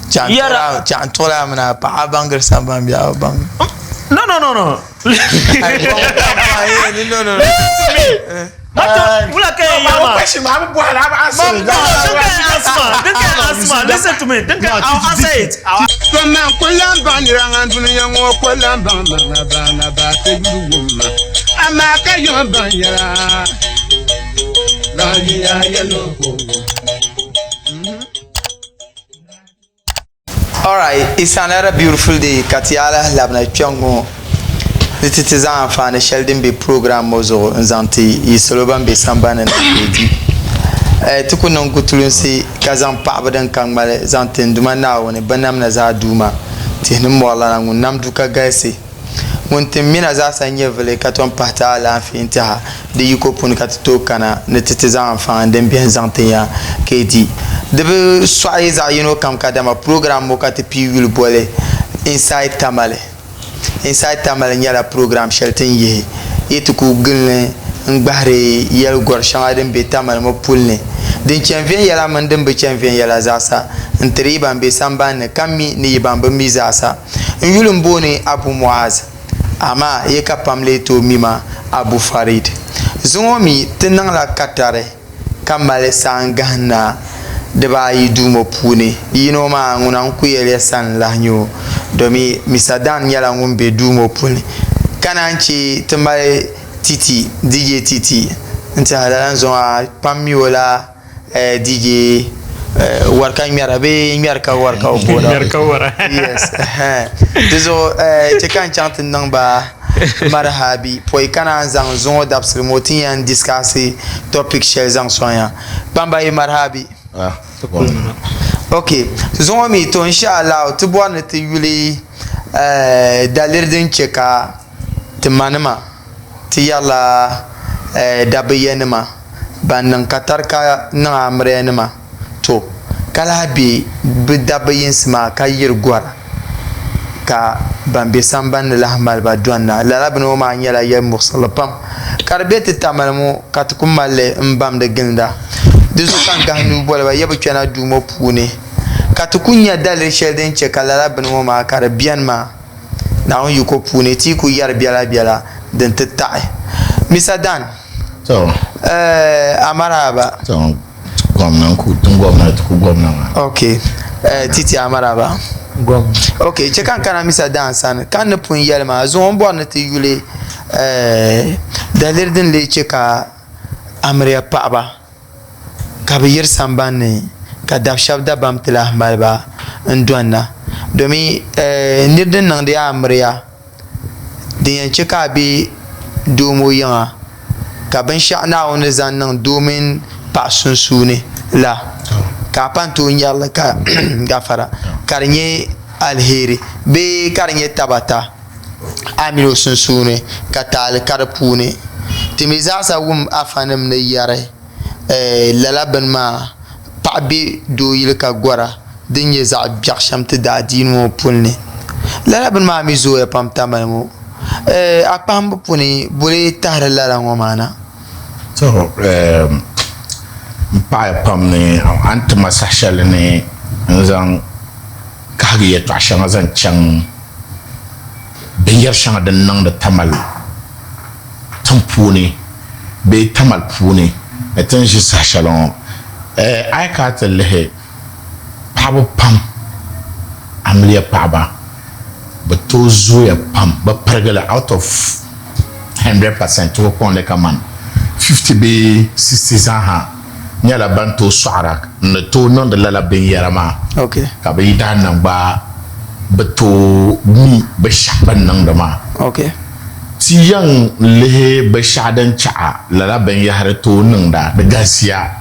Yɛra. Chaɣ n tuɣila a mini a paɣa a baŋgiri samban bee a bi baŋ. No no no no. No no no. Wula ka yɛn yɛli maa? Question maa bi bɔhiri a bi answer li. No, din ka yɛn answer maa. Din ka yɛn answer maa. Listen to me. Din ka I'll answer it. To man ku lan baŋ nira ŋan dunia ŋɔ ku lan baŋ maŋa baana baa ti yuli wum ma, amaa ka yom baŋ yɛla. Lahiya yɛlo. Alright, it's another beautiful day ka ti alahi labina kpɛŋ ŋɔ ni ti ti zaŋ anfaani shɛli din be program ŋɔ zuɣu n zaŋ ti yi salo ban be sambani ni ka di. Eh, ti ku niŋ gutulunsi ka zaŋ paɣaba din ka ŋmali zaŋ ti n Duuma Naawuni binnamda zaa Duuma, tihi ni mɔrilana ŋun nam du ka galisi. Ŋun ti mina zaasa nyɛvili ka tom pahi ti alaafee n-tɛha di yiko puuni ka ti tooi kana ni ti ti zaŋ anfaani din beni zaŋ ti ya ka yi di. Di bi sɔɣi zaɣ yino kam kadama program ŋɔ ka ti pii yuli boli Inside Tamale. Inside Tamale nyɛla program shɛli ti ni yihi yi ti ku gili n-gbahiri yɛligɔri shɛŋa din be Tamale ŋɔ puli ni din chani viɛnyɛla mini din bi chani viɛnyɛla zaasa n-tiri yi ban be sambani ni ka mi ni yi ban bi mi zaasa. N yuli m-booni Abu Muaz, amaa yi ka pam lee tooi mi ma Abu Farid. Zuŋɔ mi ti niŋla katari ka mali saangahinna dibaayi duu ŋɔ puuni. Yino maa ŋuna n-ku yɛliya sani n-lahi nyɛ o, domi Mista Dan nyɛla ŋun be duu ŋɔ puuni ka naan che ti mali Titi, DJ Titi, n-tɛha lala n-zaŋ a pam mi o la. DJ wari ka ŋmɛra bee ŋmɛri ka wari ka bi boona Ŋmɛri ka wara. Yes di zuɣu chɛ ka n chaŋ ti niŋ ba marhabi pɔi ka naan zaŋ zuŋɔ dabisili ŋɔ ti yɛn discuss topic shɛli zaŋ sɔŋ ya. Kpamba yi marhabi. Ok zuŋɔ mi to insha Allah ti bɔri ni ti yuli daliri din chɛ ka ti manima Ti yɛrila dabiyanima ban niŋ katarika niŋ amiliyanima, to ka lahi be bɛ dabba yinsi maa ka yiri gɔra ka ban be sambani ni lahi mali ba dɔnda. Lala bini ŋɔ maa nyɛla yɛl muɣisirili pam ka di be ti tamali ŋɔ ka ti ku mali li m-bamdi ginda. Di zuɣu ka n gahi nuu boli ba ya bi kpɛna duu ŋɔ puuni ka ti ku nya daliri shɛli din che ka lala bini ŋɔ maa ka di beni maa. Naawuni yiko puuni ti yi ku yɛri biɛlabiɛla din ti taɣi. Misa Dan, To. Eh, a maraba. To, gomna n-ku, tin gomna ti ku gomna maa. Ok, eh, Titi a maraba. Gom. Ok, chɛ ka n kana Misa Dan sani, ka n ni pun yɛli maa, zuŋɔ m bɔri ni ti yuli, eh, daliri din lee chɛ ka amiliya paɣiba ka bɛ yiri samban ni ka dab shɛba dabam ti lahi mali ba n-dɔnda domi nir din niŋdi a amiliya din yɛn chɛ ka a be doo ŋɔ yiŋa ka binshɛɣu Naawuni ni zaŋ niŋ doo mini paɣa sunsuuni la ka a pa n-tooi nyari li ka gafara ka di nyɛ aliheri bee ka di nyɛ tabata. A mini o sunsuuni ka taali ka di puuni. Ti mi zaasa wum afanim ni yɛri lala bini maa, Paɣa be doo yili ka gɔra din nyɛ zaɣ biɛɣu shɛm ti daadiini ŋɔ puli ni. Lala bini maa mi zooya pam tamali ŋɔ. A kpahimbu puuni boli tahiri lala ŋɔ maa na? To, m paɣiya pam ni a ni ti ma saha shɛli ni n zaŋ kahigi yɛtɔɣ shɛŋa zaŋ chaŋ binyɛr shɛŋa din niŋdi Tamale tiŋ puuni bee Tamale puuni ni ti ni ʒi saha shɛli ŋɔ. A yi kana ti lihi paɣaba pam, amiliya paɣaba, bɛ tooi zooya pam, bɛ pirigi li out of 100% ti ku kɔŋ li kaman 50 bee 60 zaaha nyɛla ban tooi sɔɣira n-ni tooi niŋdi lala binyɛra maa ka bɛ yidaannim gba bi tooi mi binshɛɣu bɛ ni niŋdi maa. Ti yɛn lihi binshɛɣu din chaɣi lala binyɛhiri tooi niŋda di galisiya,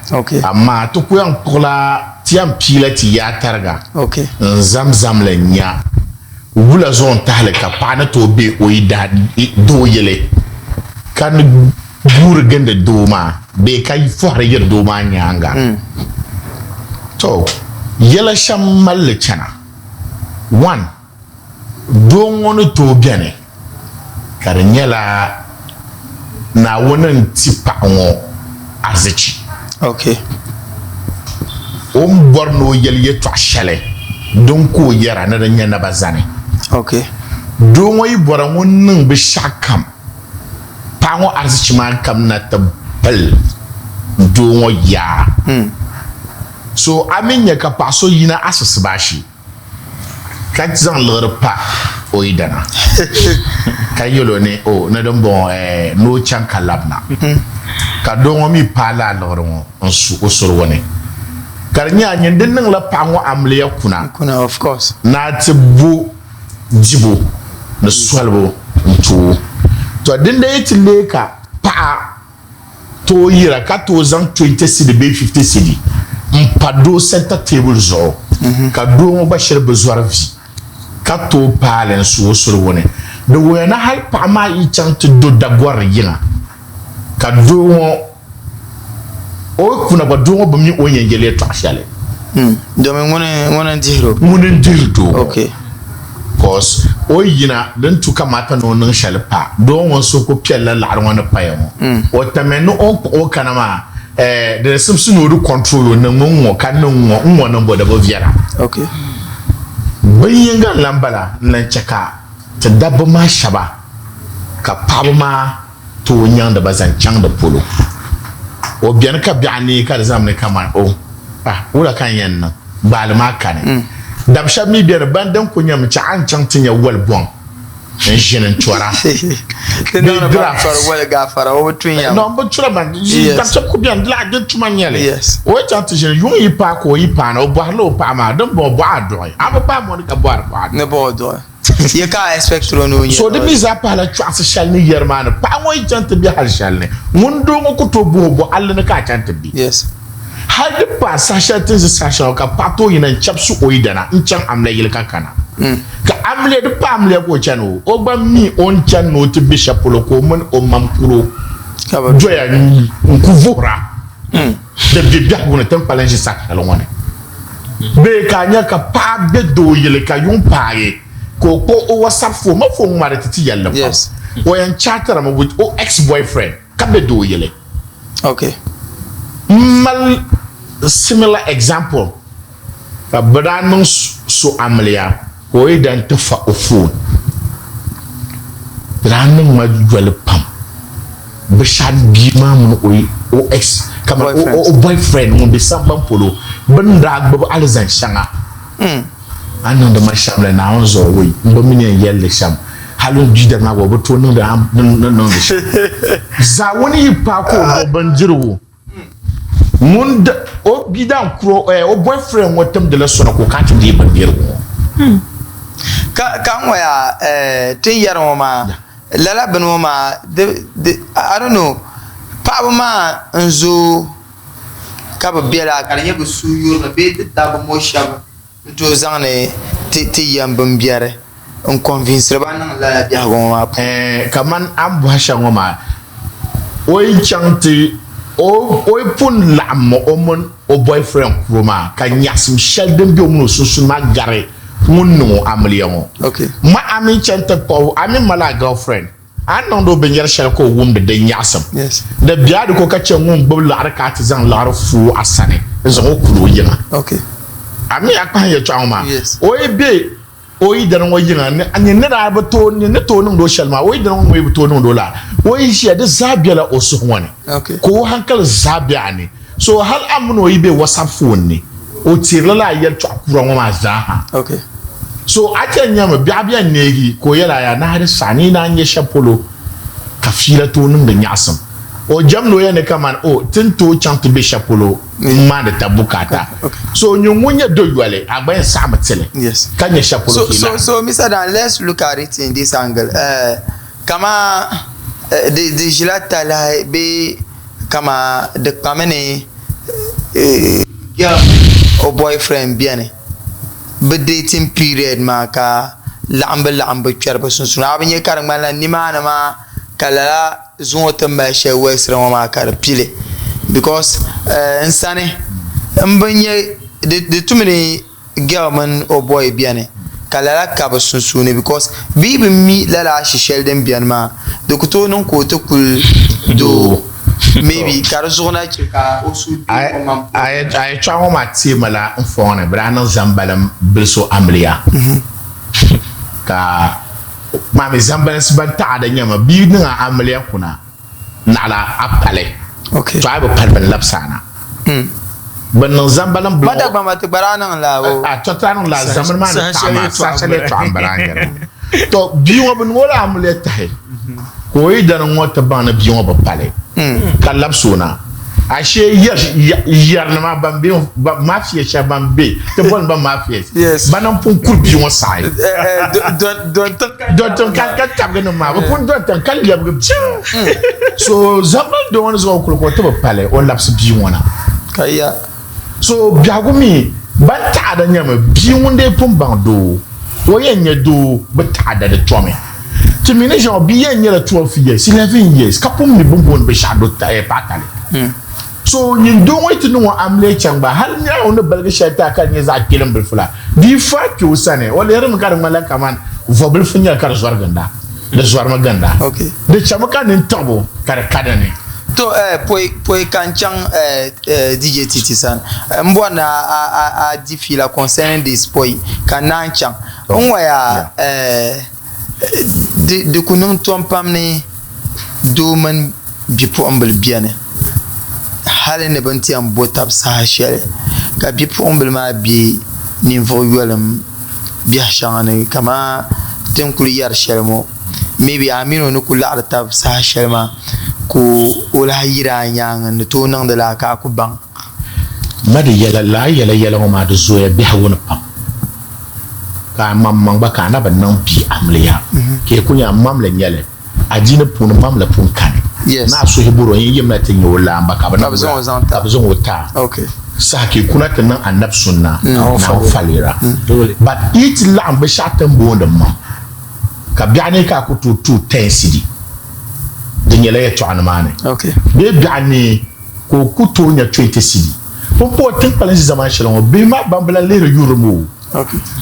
amaa ti ku yɛn kpuɣila ti yɛn piila ti yaa tariga n-zamzam li n-nya wula zuɣu n-tahi li ka paɣa ni tooi be o yidan doo yili ka ni guuri gindi doo maa bee ka fɔhiri yiri doo maa nyaaŋa. To, yɛla shɛm mali li chana. One, doo ŋɔ ni tooi beni ka di nyɛla Naawuni n-ti paɣa ŋɔ arizichi. Okay. O ni bɔri ni o yɛli yɛtɔɣ shɛli. Din ka o yɛra ni di nyɛ naba zani. Okay. Doo ŋɔ yi bɔra ŋun niŋ binshɛɣu kam, paɣa ŋɔ arizichi maa kamina ti pili doo ŋɔ yaa. So a mi nya ka paɣa so yina asisibashi ka zaŋ liɣiri pa o yidana ka yɛl o ni o ni dimbɔŋɔ eh, ni o chaŋ ka labina. Ka doo ŋɔ mi paai lala liɣiri ŋɔ n-su o surugu ni. Ka di nyɛla nyin di niŋla paɣa ŋɔ amiliya kuna Kuna, of course. ni a ti bo dibu ni solibu n-ti o. Tɔ dinda yi ti leei ka paɣa tooi yira ka tooi zaŋ 20 cedi bee 50 cedi m-pa doo center table zuɣu ka doo ŋɔ gba shiri bi zɔri vi ka tooi paai li n-su o surugu ni. Di wuhiya ni hali paɣa maa yi chaŋ ti do dagɔrili yiŋa ka doo ŋɔ o yi kuna gba doo ŋɔ bi mi o ni yɛn yɛli yɛltɔɣa shɛli. Domin ŋuni n-dihiri o. Ŋuni n-dihiri doo ŋɔ. Cos o yi yina din tu kamata ni o niŋ shɛli pa doo ŋɔ suhu ku piɛlila laɣiri ŋɔ ni paya ŋɔ. O tamya ni o ni kpuɣi o kana maa eh, di simsi ni o di control o niŋmi n-ŋɔ ka niŋ ŋ-ŋɔ, n-ŋɔ niŋbu di bi viɛla. Bin yinga n-lan bala n-lan chɛ ka ti dabba maa shɛba ka paɣaba maa tooi nyaŋdi ba zaŋ chaŋ di polo. O beni ka biɛɣu neei ka di zaŋmi ni kaman o, Ah, wula ka n yɛn niŋ? Gbaali maa kani. Dab shɛb mi beni ban din kul nyɛmi chɛ a ni chaŋ ti nya woli bɔŋ n-ʒini n-tɔra bee draft. No, m bi tura ban dab shɛb kul beni di lahi di tuma n-nyɛ li. O yi chaŋ ti ʒini yuŋ yi paai ka o yi paana o bɔhirila o paɣa maa, Dimbɔŋɔ bɔɣu a duɣi? A bi paai mɔni ka bɔhiri bɔɣu a duɣi. Ye ka a expect o ni o nyɛ So di mi zaa pahila chɔɣisi shɛli ni yɛri maa ni paɣa ŋɔ yi chaŋ ti be hal shɛli ni, ŋun doo ŋɔ ku tooi bɔh o bɔ halli ni ka a chaŋ ti be. Hal di paai saha shɛli ti ni ʒi saha shɛli ŋɔ ka paɣa tooi yina n-chɛbisi o yidana n-chaŋ amiliya yili ka kana. Ka amiliya, di paai amiliya ka o chani o, o gba mi o ni chani ni o ti be shɛli polo ka o mini o mam kuro doya n-ku vuhira. Di be biɛhigu ni ti ni kpalim ʒi saha shɛli ŋɔ ni. Bee ka a nya ka paɣa be doo yili ka yuŋ paagi ka o kpuɣi o WhatsApp phone, ma phone ŋmari ti ti yɛlli pam. O yɛn chatirimi with o ex-boyfriend ka be doo yili. M mali similar example ka bɛ daa niŋ so amiliya ka o yi dan ti fa o phone. Di daa niŋ ma yoli pam. Bɛ shɛhi bia maa mini o ex kamani o boyfriend ŋun be samban polo bɛ ni daa gbubi alizan shɛŋa a ni niŋdi ma shɛm la Naawuni zuɣu wei m bi mi ni yɛn yɛli li shɛm hali n bia dali maa gba o bi tooi niŋdi a ni niŋdi shɛm zaawuni yi paai ka o duɣi bindirigu ŋun o bia daan kuro o boyfriend ŋɔ timdila sona ka o kana ti deei bindirigu ŋɔ. Ka n ŋɔ yaa ti ni yɛri ŋɔ maa Lala bini ŋɔ maa di di I don't know paɣaba maa n zooi ka bi bela ka di nyɛ bi suhuyurili bee ti dabba ŋɔ shɛba n tooi zaŋdi ti yɛm binbiɛri n convinceri ba niŋ lala biɛhigu ŋɔ maa puuni. Ɛɛh kamani a ni bɔhi shɛm ŋɔ maa o yi chaŋ ti o yi pun laɣimmi o mini o boyfriend kuro maa ka nyaɣisim shɛli din be o mini o sunsuuni maa gari ŋun niŋ o amiliya ŋɔ. Ma a mi chani ti kpuɣi a mi mali a girlfriend, a ni niŋdi o binyɛr shɛli ka o wumdi di nyaɣisim. Di be a di ko ka chɛ ŋun gbubi liɣiri ka a ti zaŋ liɣiri fu a sani n-zaŋ o kuli o yiŋa. A mi a kpahim yɛltɔɣa ŋɔ maa, o yi be o yidana ŋɔ yiŋa ni nyin ni daa bi tooi, nyin ni tooi niŋdi o shɛli maa, o yidana ŋɔ mi bi tooi niŋdi o lala. O yi ʒiya, di zaa bela o suhu ŋɔ ni, ka o hankali zaa be a ni. So hal a mini o yi be WhatsApp phone ni, o teerila lala yɛltɔɣa kura ŋɔ maa zaa ha. So a ti yɛn nyami biɛɣu bɛn neegi ka o yɛl a yaa nahi di saha ni yi naan nyɛ shɛb polo ka fiila tooi niŋdi nyaɣisim. O jɛmdi o ya ni kaman o ti ni tooi chaŋ ti be shɛb polo m-maandi tab bukaata. So nyin ŋun nyɛ do yoli, a gba yɛn saɣimi ti li ka nyɛ shɛb polo ka yi lahi. So Mister Dan, let's look at it in this angle. Kaman di ʒila talahi bee kaman di kpami ni girl mini o boyfriend beni bɛ dating period maa ka laɣimbu laɣimbu kpɛri bɛ sunsuuni a bi nya ka di ŋmanila nimaani maa ka lala zuŋɔ ti ni mali shɛli wolisiri ŋɔ maa ka di pili because n sani m bi nya di tumi ni girl mini o boy beni ka lala ka bɛ sunsuuni because bɛ yi bi mi lala ashi shɛli din beni maa di ku tooi niŋ ka o ti kuli doo. Maybe ka di zuɣu na chɛ ka o suhu kpe o maŋ puuni. A yɛtɔɣa ŋɔ maa teei ma la n fɔŋ ni bɛ daa niŋ zambalim bil so amiliya ka maa mi zambalinsi ban taɣada nyɛmi bia niŋ a amiliya kuna naɣila a pali to a yi bi pali bɛ ni labisi a na. Bɛ niŋ zambalim bil ŋɔ. Ma Dagbamba ti gba daa niŋ la o. A to ti daa niŋ la zambali maa ni taɣi maa saha shɛli yɛtɔɣa m-bala a ni yɛli ŋɔ. To bia ŋɔ bɛ niŋ o la amiliya tahi. Ka o yidana ŋɔ ti baŋ ni bia ŋɔ bi pali, ka labisi o na. Ashee yɛrinima ban be mafia shɛba ban be ti boli ba mafias, bana m-pun kuri bia ŋɔ saɣi. Dɔntiŋ ka tabigi nim maa, bɛ pun dɔntiŋ ka lɛbigi bia ŋɔ. So Zabulɔn doo ŋɔ ni zaŋ o kuli ka o ti bi pali, o labisi bia ŋɔ na. So biɛhigu mi ban taɣada nyɛmi bia ŋun dee pun baŋ doo, o yɛn nyɛ doo bi taɣada di tomi. Ti mi ni ʒiɛŋɔ bia yɛn nyɛla 12 years, 11 years ka pun mi bini booni binshɛɣu do paɣa tali. So nyin doo ŋɔ yi ti niŋ o amiliya chaŋ gba hali nira o ni baligi shɛli ti a ka di nyɛ zaɣ kpɛlim bilifu la, di yi fa kpe o sani o lihirimi ka di ŋmanila kaman vɔbilifu n-nyɛli ka di zɔri ginda. Di zɔrimi ginda. Di chami ka nini tiɣibu ka di ka di ni. To eh, pɔi, pɔi ka n chaŋ eh, eh, DJ Titi sani, eh, m bɔri ni a, a, a, a di fiila concerning this pɔi ka n naan chaŋ. N waya eh, di, di ku niŋ tom pam ni doo mini bipuɣimbila beni hali ni bɛ ni ti yɛn bo tab saha shɛli ka bipuɣimbila maa be ninvuɣ yolim biɛhi shɛŋa ni kamani ti ni kuli yɛri shɛli ŋɔ maybe a mini o ni kuli laɣiri taba saha shɛli maa ka o lahi yiri a nyaaŋa n-ni tooi niŋdi lala ka a ku baŋ. Ma di yɛla, lala yɛla yɛla ŋɔ maa di zooya biɛhigu ni pam ka a maŋmaŋ gba ka a na bi niŋ bia amiliya ka yi kuli nya mamli n-nyɛ li. Adiini puuni mamli pun kani. Yes. Ni a suhi bɔri o yin yimina ti nya o laamba ka bɛ Ka bɛ zaŋ o zaŋ ti a. Ka bɛ zaŋ o ti a. Saha ka yi kuna ti niŋ Annabi sunna Naawuni falira. But yi ti laɣim binshɛɣu ti ni booni mam ka biɛɣu ni ka a ku tooi ti o ten cedi di nyɛla yɛltɔɣa nimaani. Bee biɛɣu ni ka o ku tooi nya 20 cedi. Pumpɔŋɔ tiŋkpalinsi zamani shɛli ŋɔ bihi maa ban bi lahi lihiri yurimi o.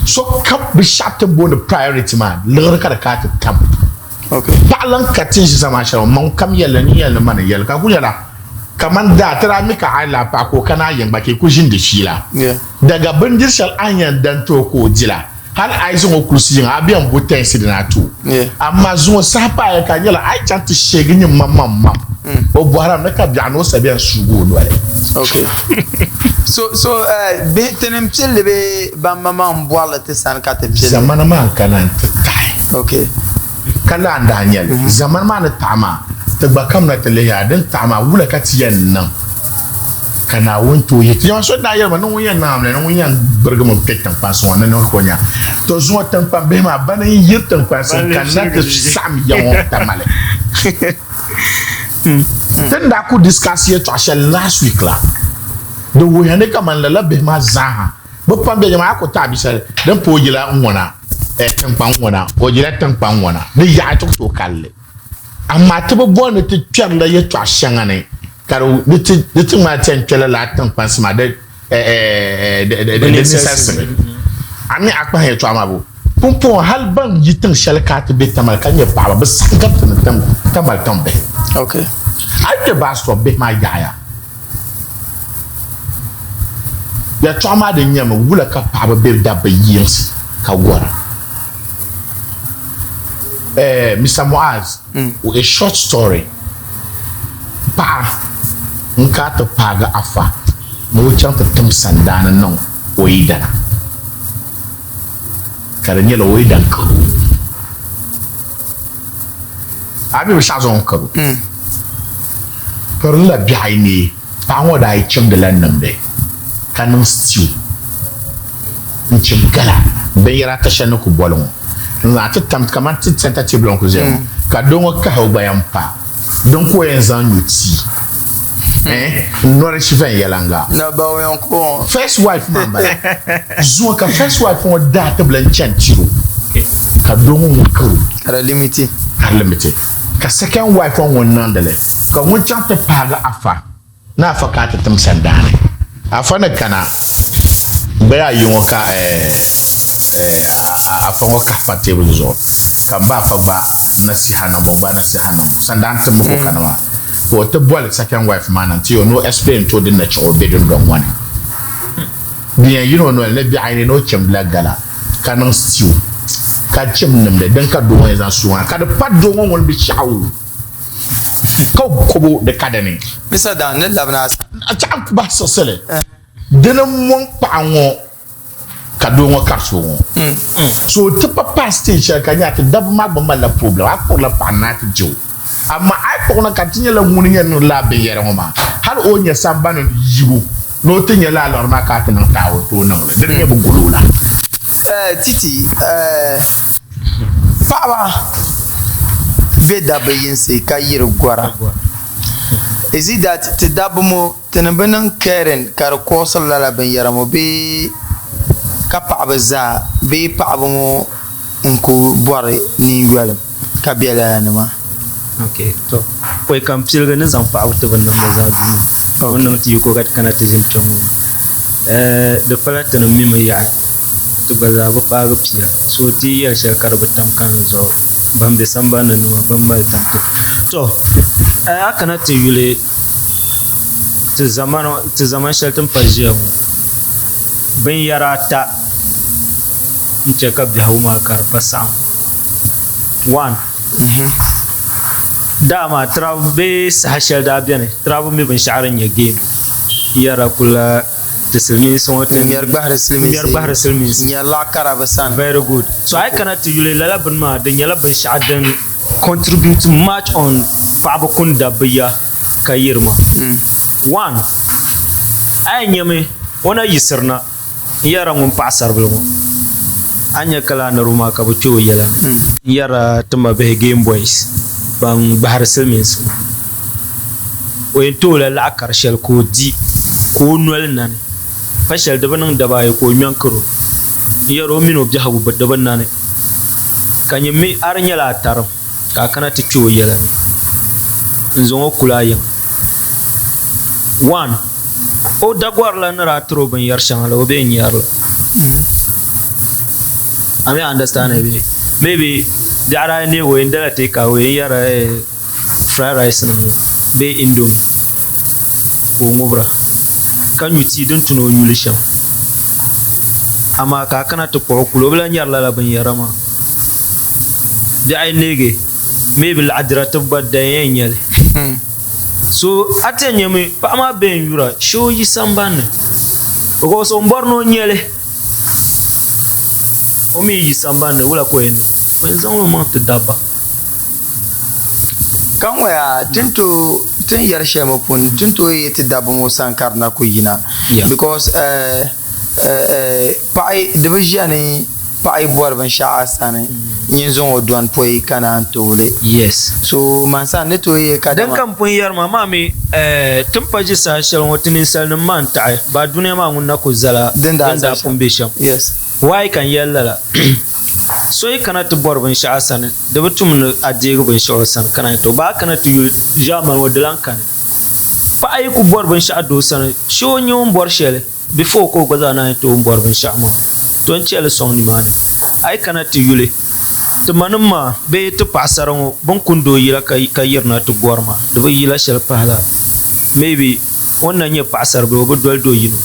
Sokam binshɛɣu ti ni booni priority maa liɣiri ka di kana ti tam. Paɣa lan ka ti ni ʒi zama shɛli ŋɔ, man kam yɛlli ni yɛlli ma ni yɛlli ka ku nyɛla kaman daa ti daa mi ka a yi lahi paɣi ka o kana a yiŋ gba ka yi ku ʒini di fiila. Daga bindiri shɛli a ni yɛn da n-ti o ka o di la, hali a yi zaŋ o kulisi yiŋa a bɛ yɛn bo tɛnsi di ni a ti o. Amaa zuŋɔ saha paaya ka a nyɛla a yi chaŋ ti sheegi nyin maŋmaŋ mam, o bɔhirimi ni ka biɛɣu ni o sa bɛn suugi o noli. Okay. So, so, eh, bihi tinim pilli bee ban maŋmaŋ m-bɔrili ti sani ka ti pilli? Zamana maa n-kana nti taɣi. Okay. Ka lala n-daa nyɛ li. Zamani maa ni taɣi maa, ti gba kamina ti lihi a din taɣi maa, wula ka ti yɛn niŋ ka Naawuni tooi yihi ti? Yaha, so daa yɛli ma ni ŋun yɛn niŋ amiliya ni ŋun yɛn birigimi kpe tiŋkpansi ŋɔ ni niŋ ka o nya. Tɔ zuŋɔ tiŋkpan bihi maa, bana n-yiri tiŋkpansi n-kanna ti saɣim ya ŋɔ Tamale. Ti ni daa ku discuss yɛltɔɣa shɛli last week la, di wuhiya ni kaman lala bihi maa zaaha bɛ pam bɛ nyɛma a ku taɣi bi shɛli din pa o yila ŋ-ŋɔna, eh, tiŋkpaŋ ŋ-ŋɔna, o yila tiŋkpaŋ ŋ-ŋɔna, di yaɣi ti ku tooi kali li. Amaa ti bi bɔri ni ti kpɛrila yɛltɔɣa shɛŋa ni ka di ti di ti ŋmani ti yɛn kpɛla lala tiŋkpansi maa di, eh, eh, di, di, di ninsalisimi. A mi a kpahi yɛltɔɣa maa bo? Pumpɔŋɔ hal ban yi tiŋ shɛli ka ti be Tamale ka nyɛ paɣaba, bɛ saɣim ka ti ni Tamale tiŋ bihi. A yi kpe bus stop bihi maa yaɣiya. Yɛltɔɣa maa din nyɛmi, wula ka paɣaba be dabba yiŋsi ka gɔra? Eh, Mister Muaz, a short story. Paɣa n-ka ti paagi afa ni o chaŋ ti tim sandaani niŋ o yidana. Ka di nyɛla o yi dan karo a mi binshɛɣu zuɣu n-karo pirinla biɛɣu ayi neei paɣa ŋɔ daa yi chimdila nimdi ka niŋ stew n-chim gala binyɛra ata shɛli ni ku boli ŋɔ n-zaŋ ti tam kamani ti center table ŋɔ ku zaya ŋɔ ka doo ŋɔ kahi o gbaya m-pa din ka o yɛn zaŋ nyu tii eh nourish viɛnyɛliŋga. First wife maa m-bala. Zuŋɔ ka first wife ŋɔ daa ti bi lan chani tiri o ka doo ŋɔ ŋun kari o. Ka di limiti. Ka di limiti. Ka second wife ŋɔ ŋun niŋdi li ka ŋun chaŋ ti paagi afa ni afa ka a ti tim sandaani. Afa ni kana gbaya ayi ŋɔ ka afa ŋɔ kahi pa teebuli zuɣu ka m ba afa gba nasiha niŋbu n gba nasiha niŋ sandaani timmi ka o kana maa. Ka o ti boli second wife maa na n-ti o ni o explain ti o din na chɛ o be dundɔŋ ŋɔ ni. Din yɛn yina o noli ni biɛɣu ayi ni o chimdila gala ka niŋ stew ka chim nimdi din ka doo ŋɔ yɛn zaŋ su maa ka di pa doo ŋɔ ŋuni bi shɛɣu ka kobo di ka dini. Mr. Dan ni labina a sani. A chaɣ n-ku bahi siɣisili dini m-mɔŋ paɣa ŋɔ ka doo ŋɔ kariti o ŋɔ. So ti pa paai stage shɛli ka nya ti dabba maa gba malila problem a kpuɣirila paɣa ni a ti je o amaa a yi kpuɣi na ka di ti nyɛla ŋuni yɛn niŋdi lala binyɛra ŋɔ maa hali o nya sambani yibu ni o ti nya lala liɣiri maa ka a ti niŋ taawuli ti o niŋli dini nyɛ bi guli o la. Titi, Paɣaba be dabba yinsi ka yiri gɔra. Is it that ti dabba ŋɔ Ti ni bi niŋ caring ka di kuɣisiri lala binyɛra ŋɔ bee ka paɣaba zaa bee paɣaba ŋɔ n-ku bɔri ninyolim ka be lala ni maa? Ok, to pɔi ka m piligi ni zaŋ paɣaba ti bi niŋdi zaa duu ŋɔ, o ni niŋ ti yiko ka ti kana ti ʒini kpe ŋɔ maa, di pala ti ni mimi yaɣi ti gba zaa bi paagi pia, so ti yi yɛli shɛli ka di bi tam kalinli zuɣu ban be sambani ni maa bɛn mali tam ti. To a kana ti yuli Ti zamani shɛli ti ni pa ʒiya ŋɔ binyɛra ata n chɛ ka biɛhagu maa ka di pa saɣam one daa maa bee saha shɛli daa biɛni tirabu mi binshaɣu din nyɛ geem n yɛrila kula ti silimiinsi ŋɔ ti ŋmɛri gbahari silimiinsi n nyɛri laɣa kara bi sani very good so a yi kana ti yuli lala bini maa di nyɛla binshaɣu din contribute much on paɣaba kuni dabba ya ka yiri ma. One, a yɛn nyami o na yiɣisirina n-yɛrila ŋun paɣisaribila ŋɔ, a ni nya ka lala niriba maa ka bɛ kpe o yɛla ni n-yɛrila ti mabihi game boys ban gbahiri silimiinsi ŋɔ. O yɛn ti o la laɣ kar shɛli ka o di ka o noli nani, pa shɛli di bi niŋ daba ayi ka o ŋmɛnkir o n-yɛri o mini o biɛhigu di bi nani, ka nyin mi a di nyɛla a tarim. Ka a kana ti kpe o yɛla ni n-zaŋ o kuli a yiŋa. One, o dagɔrila ni daa tiri o binyɛr shɛŋa la, o bee n-nyari li. A mi understand bee? Maybe biɛɣu daa neegi o n-dala take away n-yɛrila eh, fried rice nim ŋɔ bee indomie ka o ŋubira ka nyu tii din tu ni o nyu li shɛm. Amaa ka a kana ti kpuɣi o kuli o bi lahi nyari lala binyɛra maa. Biɛɣu yi neegi maybe laɣadira tibu gba dan yɛn nyɛ li. So a ti yɛn nyami paɣa maa bee n yura shee o yi sambanni because o ni bɔri ni o nyɛ li o mi yi sambanni wula ka o yɛn niŋ? O yɛn zaŋla o maŋ ti dabba. Ka ŋɔ yaa ti ni tooi ti ni yɛri shɛli ŋɔ puuni ti ni tooi yi ti dabba ŋɔ sani ka di na ku yina because Paɣa di bi ʒiya ni paɣa yi bɔri binshɛɣu a sani nyin zaŋ o dɔni pɔi ka naan ti o li. Yes. So man sani ni tooi yee kadama. Din ka m pun yɛri maa, maa mi ti ni pa ʒi saha shɛli ŋɔ ti ninsalinima maa n-taɣi ba dunia maa ŋun na kul zala din daa pun be shɛm. Yes. Why ka n yɛli lala? So yi kana ti bɔri binshɛɣu a sani, di bi tum ni a deegi binshɛɣu o sani ka naan ti o. Ba a kana ti yuli ʒiɛmani ŋɔ di lan kani. Paɣa yi kul bɔri binshɛɣu doo sani, shee o nya o ni bɔri shɛli. Before ka o gba zaa naan yi tooi bɔri binshɛɣu maa, to n chɛli sɔŋ nimaani. A yi kana ti yuli, ti manim maa bee ti paɣasara ŋɔ bɛ ni kundi o yila ka yirina ti gɔri maa, di bi yila shɛli pahila maybe o ni na nyɛ paɣasaribila o bi doli do yino.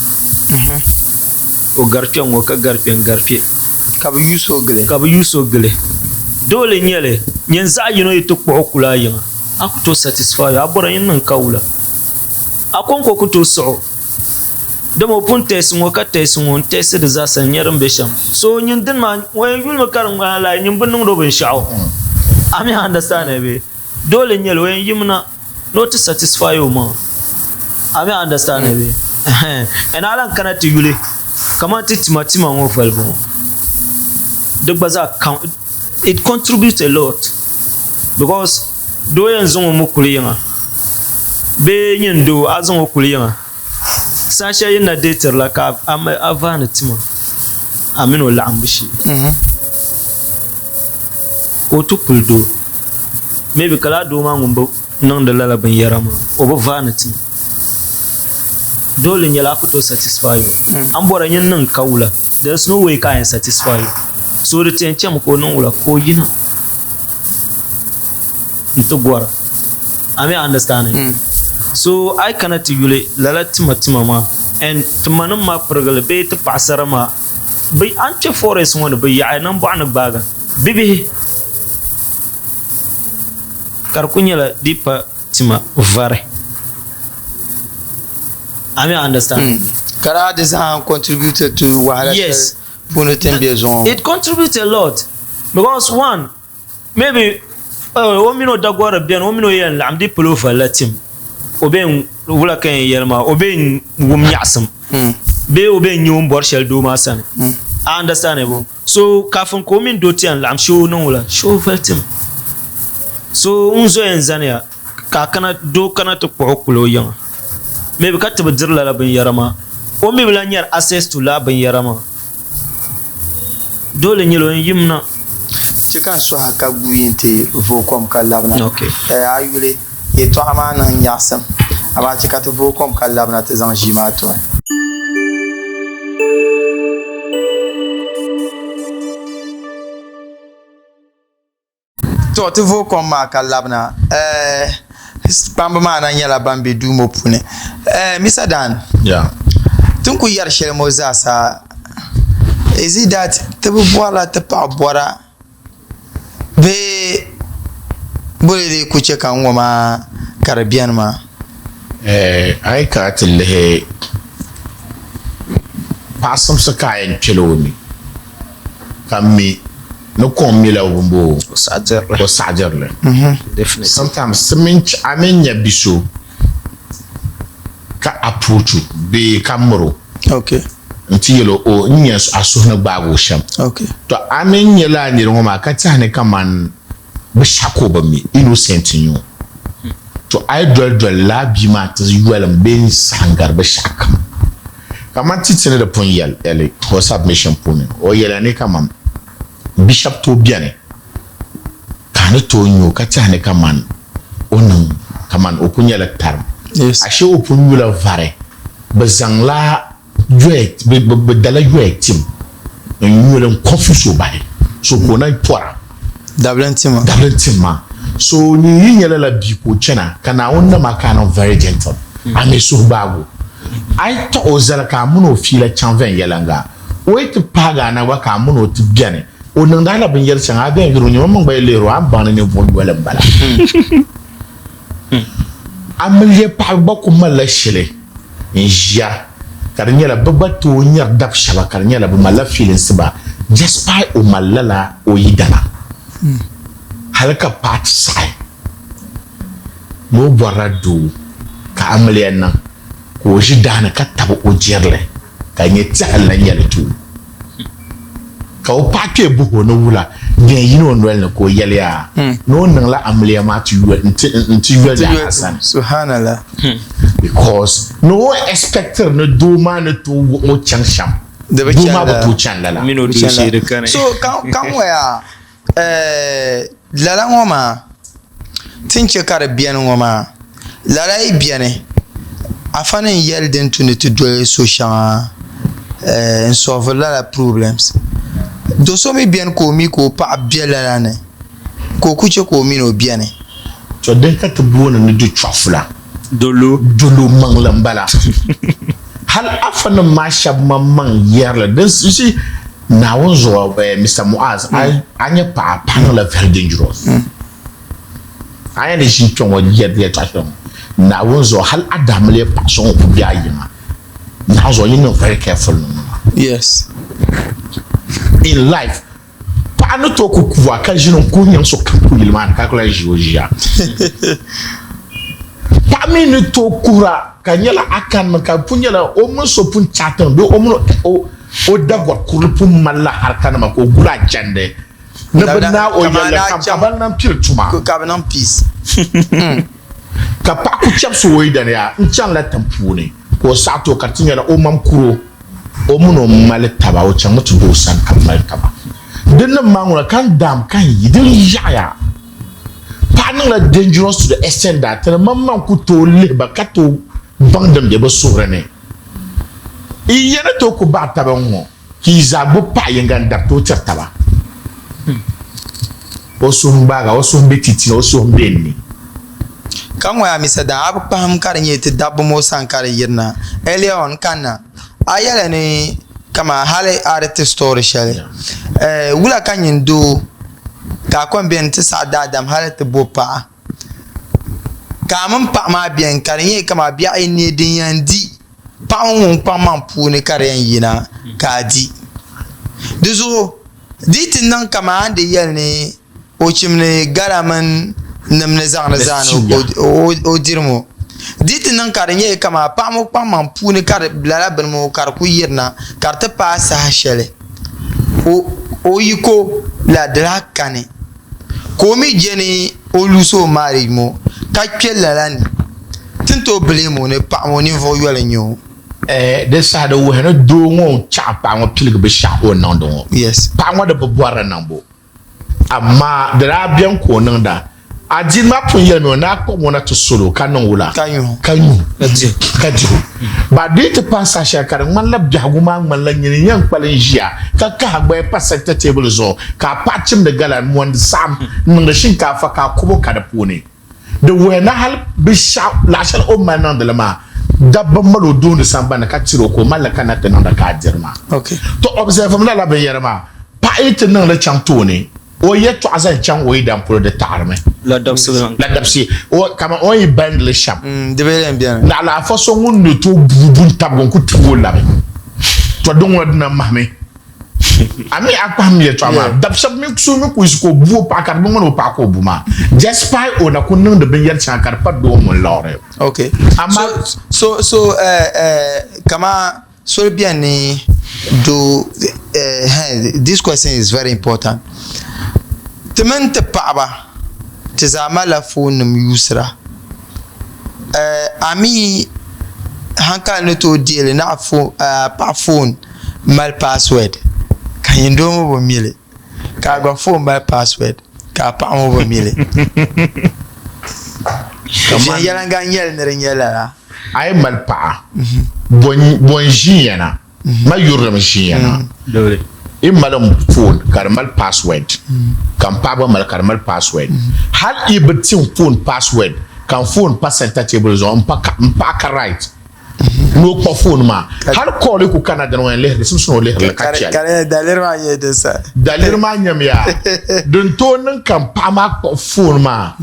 O gari kpe ŋ-ŋɔ ka gari kpe n-gari kpe. Ka bɛ yuusi o gili. Ka bɛ yuusi o gili. Doole n-nyɛ li, nyin zaɣ yino yi ti kpuɣi o kuli a yiŋa, a ku tooi satisfy o, a bɔra nyin niŋ kawula. A kɔŋko ku tooi siɣi o. Dama o pun tɛsi ŋɔ ka tɛsi ŋɔ n-tɛsi di zaasa n-nya din be shɛm. So nyin dini maa o yɛn yulimi ka di ŋmani like nyin bi niŋdi o binshɛɣu. A mi understand bee? Doole n-nyɛ li o yɛn yimina ni o ti satisfy o maŋa. A mi understand bee? Ɛhɛn. And a lan kana ti yuli kamani ti tima tima ŋɔ valibu ŋɔ di gba zaa count, it contributes a lot because Doo yɛn zaŋ o mi kuli yiŋa bee nyin doo a zaŋ o kuli yiŋa saha shɛli yin na deetiri la ka a vaani tima a mini o laɣimbu shee ka o ti kuli doo maybe ka lala doo maa ŋun bi niŋdi lala binyɛra maa o bi vaani tima doole nyɛla a ku tooi satisfy o a ni bɔra nyin niŋ ka wula there is no way ka a yɛn satisfy o so di ti yɛn chɛmi ka o niŋ wula ka o yina. N-ti gɔra. A mi understanding? So a yi kana ti yuli lala tima tima maa and timanim maa pirigili bee ti paɣasara maa bi a ni kpe forest ŋɔ ni bi yaɣi nambɔɣu ni gbaaga bibihi ka di ku nyɛla di pa tima vari. A mi understanding? Ka daa di zaa contributed to wahala Yes. shɛli puuni ti ni be zuŋɔ ŋɔ. It contributes a lot because one Maybe o mini o dagɔri beni, o mini o yɛn laɣim di palo valila tim, o bee wula ka yɛn yɛli maa, o bee n-wum nyaɣisim bee o bee n-nyɛ o ni bɔri shɛli doo maa sani. A understand bo? So kafin ka o mini doo ti yɛn laɣim shee o niŋ wula? Shee o vali tim. So n zo yɛn zaniya ka a kana doo kana ti kpuɣi o kuli o yiŋa. Maybe ka ti bi diri lala binyɛra maa, o mi bi lahi nyari access to lala binyɛra maa. Dole nyɛla o yim na. Chɛ ka n sɔhi ka guui nti vooi kom ka labina. A yuli yɛtɔɣa maa niŋ nyaɣisim, amaa chɛ ka ti vooi kom ka labina ti zaŋ ʒii maa tuhi. To ti vooi kom maa ka labina kpamba maa na nyɛla ban be duu ŋɔ puuni. Mr. Dan, ti ni kuli yɛri shɛli ŋɔ zaasa is it that ti bi bɔrila ti paɣa bɔra bee boli di ku chɛ ka n ŋɔ maa ka di beni maa? A yi kana ti lihi paɣa simsi ka a yɛn kpɛla o ni ka mi ni kom mila bimbo o saɣadirili. Sometimes ti mini a mini nya bi so ka approach o bee ka miri o n-ti yɛl o o n nya a suhu ni gbaagi o shɛm. To a mini nya lala nira ŋɔ maa ka tɛhi ni kaman bɛ shɛhi ka o bi mi, innocent n-nyɛ o. To a yi doli doli lala bia maa ti yolim bee n-saɣim gari bɛ shɛhi kam. Kaman ti ti ni di pun yɛl li o submission puuni, o yɛliya ni kaman bi shɛba tooi beni ka a ni tooi nya o ka tɛhi ni kaman o niŋ kaman o kuli nyɛla tarim, ashe o pun nyula vari, bɛ zaŋla yoya bɛ dala yoya tim n-nyu li n-confuse o bahi so ka o na pɔra. Dabili n-tim a. Dabili n-tim maa. So nyin yi nya lala bia ka o chana ka Naawuni nam a ka a niŋ very gentle, a mi suhu gbaag o. A yi taɣ o zali ka a min o fiila chaŋ viɛnyɛliŋga, o yi ti paagi a na gba ka a min o ti beni, o niŋdi a la binyɛr shɛŋa a bɛn yuri o nyama maŋ gba yi lihir o, a ni baŋ ni ninvuɣ yoli m-bala. Amiliya paɣiba gba kul malila shili n-ʒiya ka di nyɛla bɛ gba tooi nyari dab shɛba ka di nyɛla bɛ malila fiilinsi ba despite o mali lala o yidana hali ka paɣa ti saɣi ni o bɔrila doo ka amiliya niŋ ka o ʒi daani ka tabi o jirili ka nyɛ tɛha n-lan nyɛli ti o. Ka o paɣa kpee buhi o ni wula bɛn yini o noli ni ka o yɛli yaa ni o niŋla amiliya maa ti yoli Naa sani. Subhanallah. Because ni o expectiri ni doo maa ni tooi wuɣi o chaŋ shɛm, doo maa bi tooi chani lala. So ka n ŋɔ yaa Lala ŋɔ maa ti ni chɛ ka di biɛni ŋɔ maa lala yi biɛni afa ni yɛli din tu ni ti doli so shɛŋa n solviri lala problems do so mi biɛni ka o mi ka o paɣa bɛ lala ni ka o ku chɛ ka o mini o biɛni. To din ka ti booni ni du chɔɣifula dolo maŋli m-bala. Hal afanim maa shɛba maŋmaŋ yɛrili din si Naawuni zuɣu Mister Muaz a nyɛ paɣa, paɣa niŋla very dangerous. A yɛn ni ʒi kpɛ ŋɔ yɛri yɛltɔɣa shɛli ŋɔ Naawuni zuɣu hali a daamiliya paɣa so ŋun kuli be a yiŋa Naawuni zuɣu yi niŋ very careful niŋ maa. Yes. In life paɣa ni tooi ku kuwa ka ʒini n kuhi nyaŋ sokam kuyili maa ni ka ku lahi ʒi o ʒiya. Paɣa mi ni tooi kuhira ka nyɛla a kanimi ka pun nyɛla o mini so pun chaatimi bee o mini o o dagɔr kurili pun malila harikanima ka o guli a chandi ni bɛ naai o yɛlli kam ka bɛ niŋ piri tuma. Ka bɛ niŋ peace. Ka paɣa ku chɛbisi o yidana yaa n-chaŋla tiŋ puuni ka o saɣi ti o ka di ti nyɛla o mam kuro o mini o mali taba o chaŋmi ti do o sani ka bɛ mali taba. Di niŋ maa ŋuna ka n daam ka n yi di yaɣiya. Paɣa niŋla dangerous to the extent that ti ni maŋmaŋ ku tooi lihi ba ka tooi baŋ din be bɛ suhuri ni. Yi ya ni tooi ku baɣi taba ŋ-ŋɔ, ka yi zaa gbubi paɣ yiŋga n-dariti o tiri taba. O suhu m-gbaag a, o suhu m-be titi ni, o suhu m-be n ni. Ka ŋɔ yaa Mr. Dan, a bi kpahim ka di nyɛ ti dabba ŋɔ sani ka di yirina. Earlier on kanna, a yɛli ni kaman hali a di ti story shɛli, eh, wula ka nyin doo ka a kɔŋ beni ti saɣi daadam hali ti bo paɣa ka a mini paɣa maa beni ka di nyɛ kaman biɛɣu yi neei din yɛn di paɣa ŋɔ ŋun kpaŋ maŋ puuni ka di yɛn yina ka a di. Di zuɣu di yi ti niŋ kaman a ni di yɛli ni o chimdi gala mini nim ni zaŋdi zaani o diri ŋɔ. Di ti niŋ ka di nyɛla kamani paɣa ŋɔ kpaŋmaŋ puuni ka lala bini ŋɔ ka di ku yirina ka di ti paai saha shɛli o yiko la di lahi kani ka o mii je ni o luusi o maariji ŋɔ ka kpɛ lala ni ti ni tooi bilɛm o ni paɣa ŋɔ ninvuɣu yoli n nyɛ o. Di saha di wuhi ni doo ŋɔ chaɣ paɣa ŋɔ piligi binshɛɣu o ni niŋdi ŋɔ. Paɣa ŋɔ di bi bɔrili niŋbu. Amaa di daa beni ka o niŋda. Adiini maa pun yɛlimi o ni a kpuɣim o na ti sol o ka niŋ wula? Ka nyu ka dihi o. Ba di yi ti pahi saha shɛli ka di ŋmanila biɛhigu maa ŋmanila nyini n-yɛn kpalim ʒiya ka kahi gbaya pa sɛnta teebuli zuɣu ka a paɣa chimdi gala m-mɔndi saɣim n-niŋdi shinkaafa ka a kubi o ka di puuni. Di wuhiya ni hali binshɛɣu laɣ shɛli o ni mali niŋdi li maa, dabba mali o doondi sambani ka tiri o ka o mali li kanna ti niŋda ka a diri maa. To observe-mi lala binyɛra maa, paɣa yi ti niŋ li chaŋ tooni, o yɛtɔɣa zaŋ chaŋ o yidana polo di taɣirimi. La dabisi. Kaman o ni yi balindi li shɛm. Naɣila afa so ŋun ni tooi bu buntabigu n-ku tuui o labi. To din ŋuna dina mahimi. A mi a kpahim yɛltɔɣa maa, dab shɛb mi so mi ku yiɣisi ka o bu o paɣa ka di bi ŋmani o paɣa ka o bu maa. Despite o na ku niŋdi binyɛri shɛŋa ka di pa doo ŋun liɣiri. Okay. Amaa. So, so, eh, eh, kaman soli beni ni doo, eh, eh, this question is very important. Ti mini ti paɣaba, ti zaa malila phone nim yuusira. Eh, a mi hankali ni tooi deeli naɣ phone, eh, paɣa phone mali password ka nyin doo ŋɔ bi mi li ka a gba phone mali password ka a paɣa ŋɔ bi mi li. Viɛnyɛliŋga n-nyɛ li ni di nyɛ lala. A yi mali paɣa, bɔ n-ʒiya na? Ma yurilim ʒiya na. Yi mali n phone ka di mali password ka n paɣa gba mali ka di mali password. Hali yi bi ti n phone password ka n phone pa center table zuɣu m paɣa ka right. Ni o kpuɣi foon maa hali call yi ku kana dini o yɛn lihiri li simsi ni o lihiri li ka chɛli. Ka daliri maa nyɛ din sa. Daliri maa nyɛmiya din tooi niŋ ka n paɣa maa kpuɣi foon maa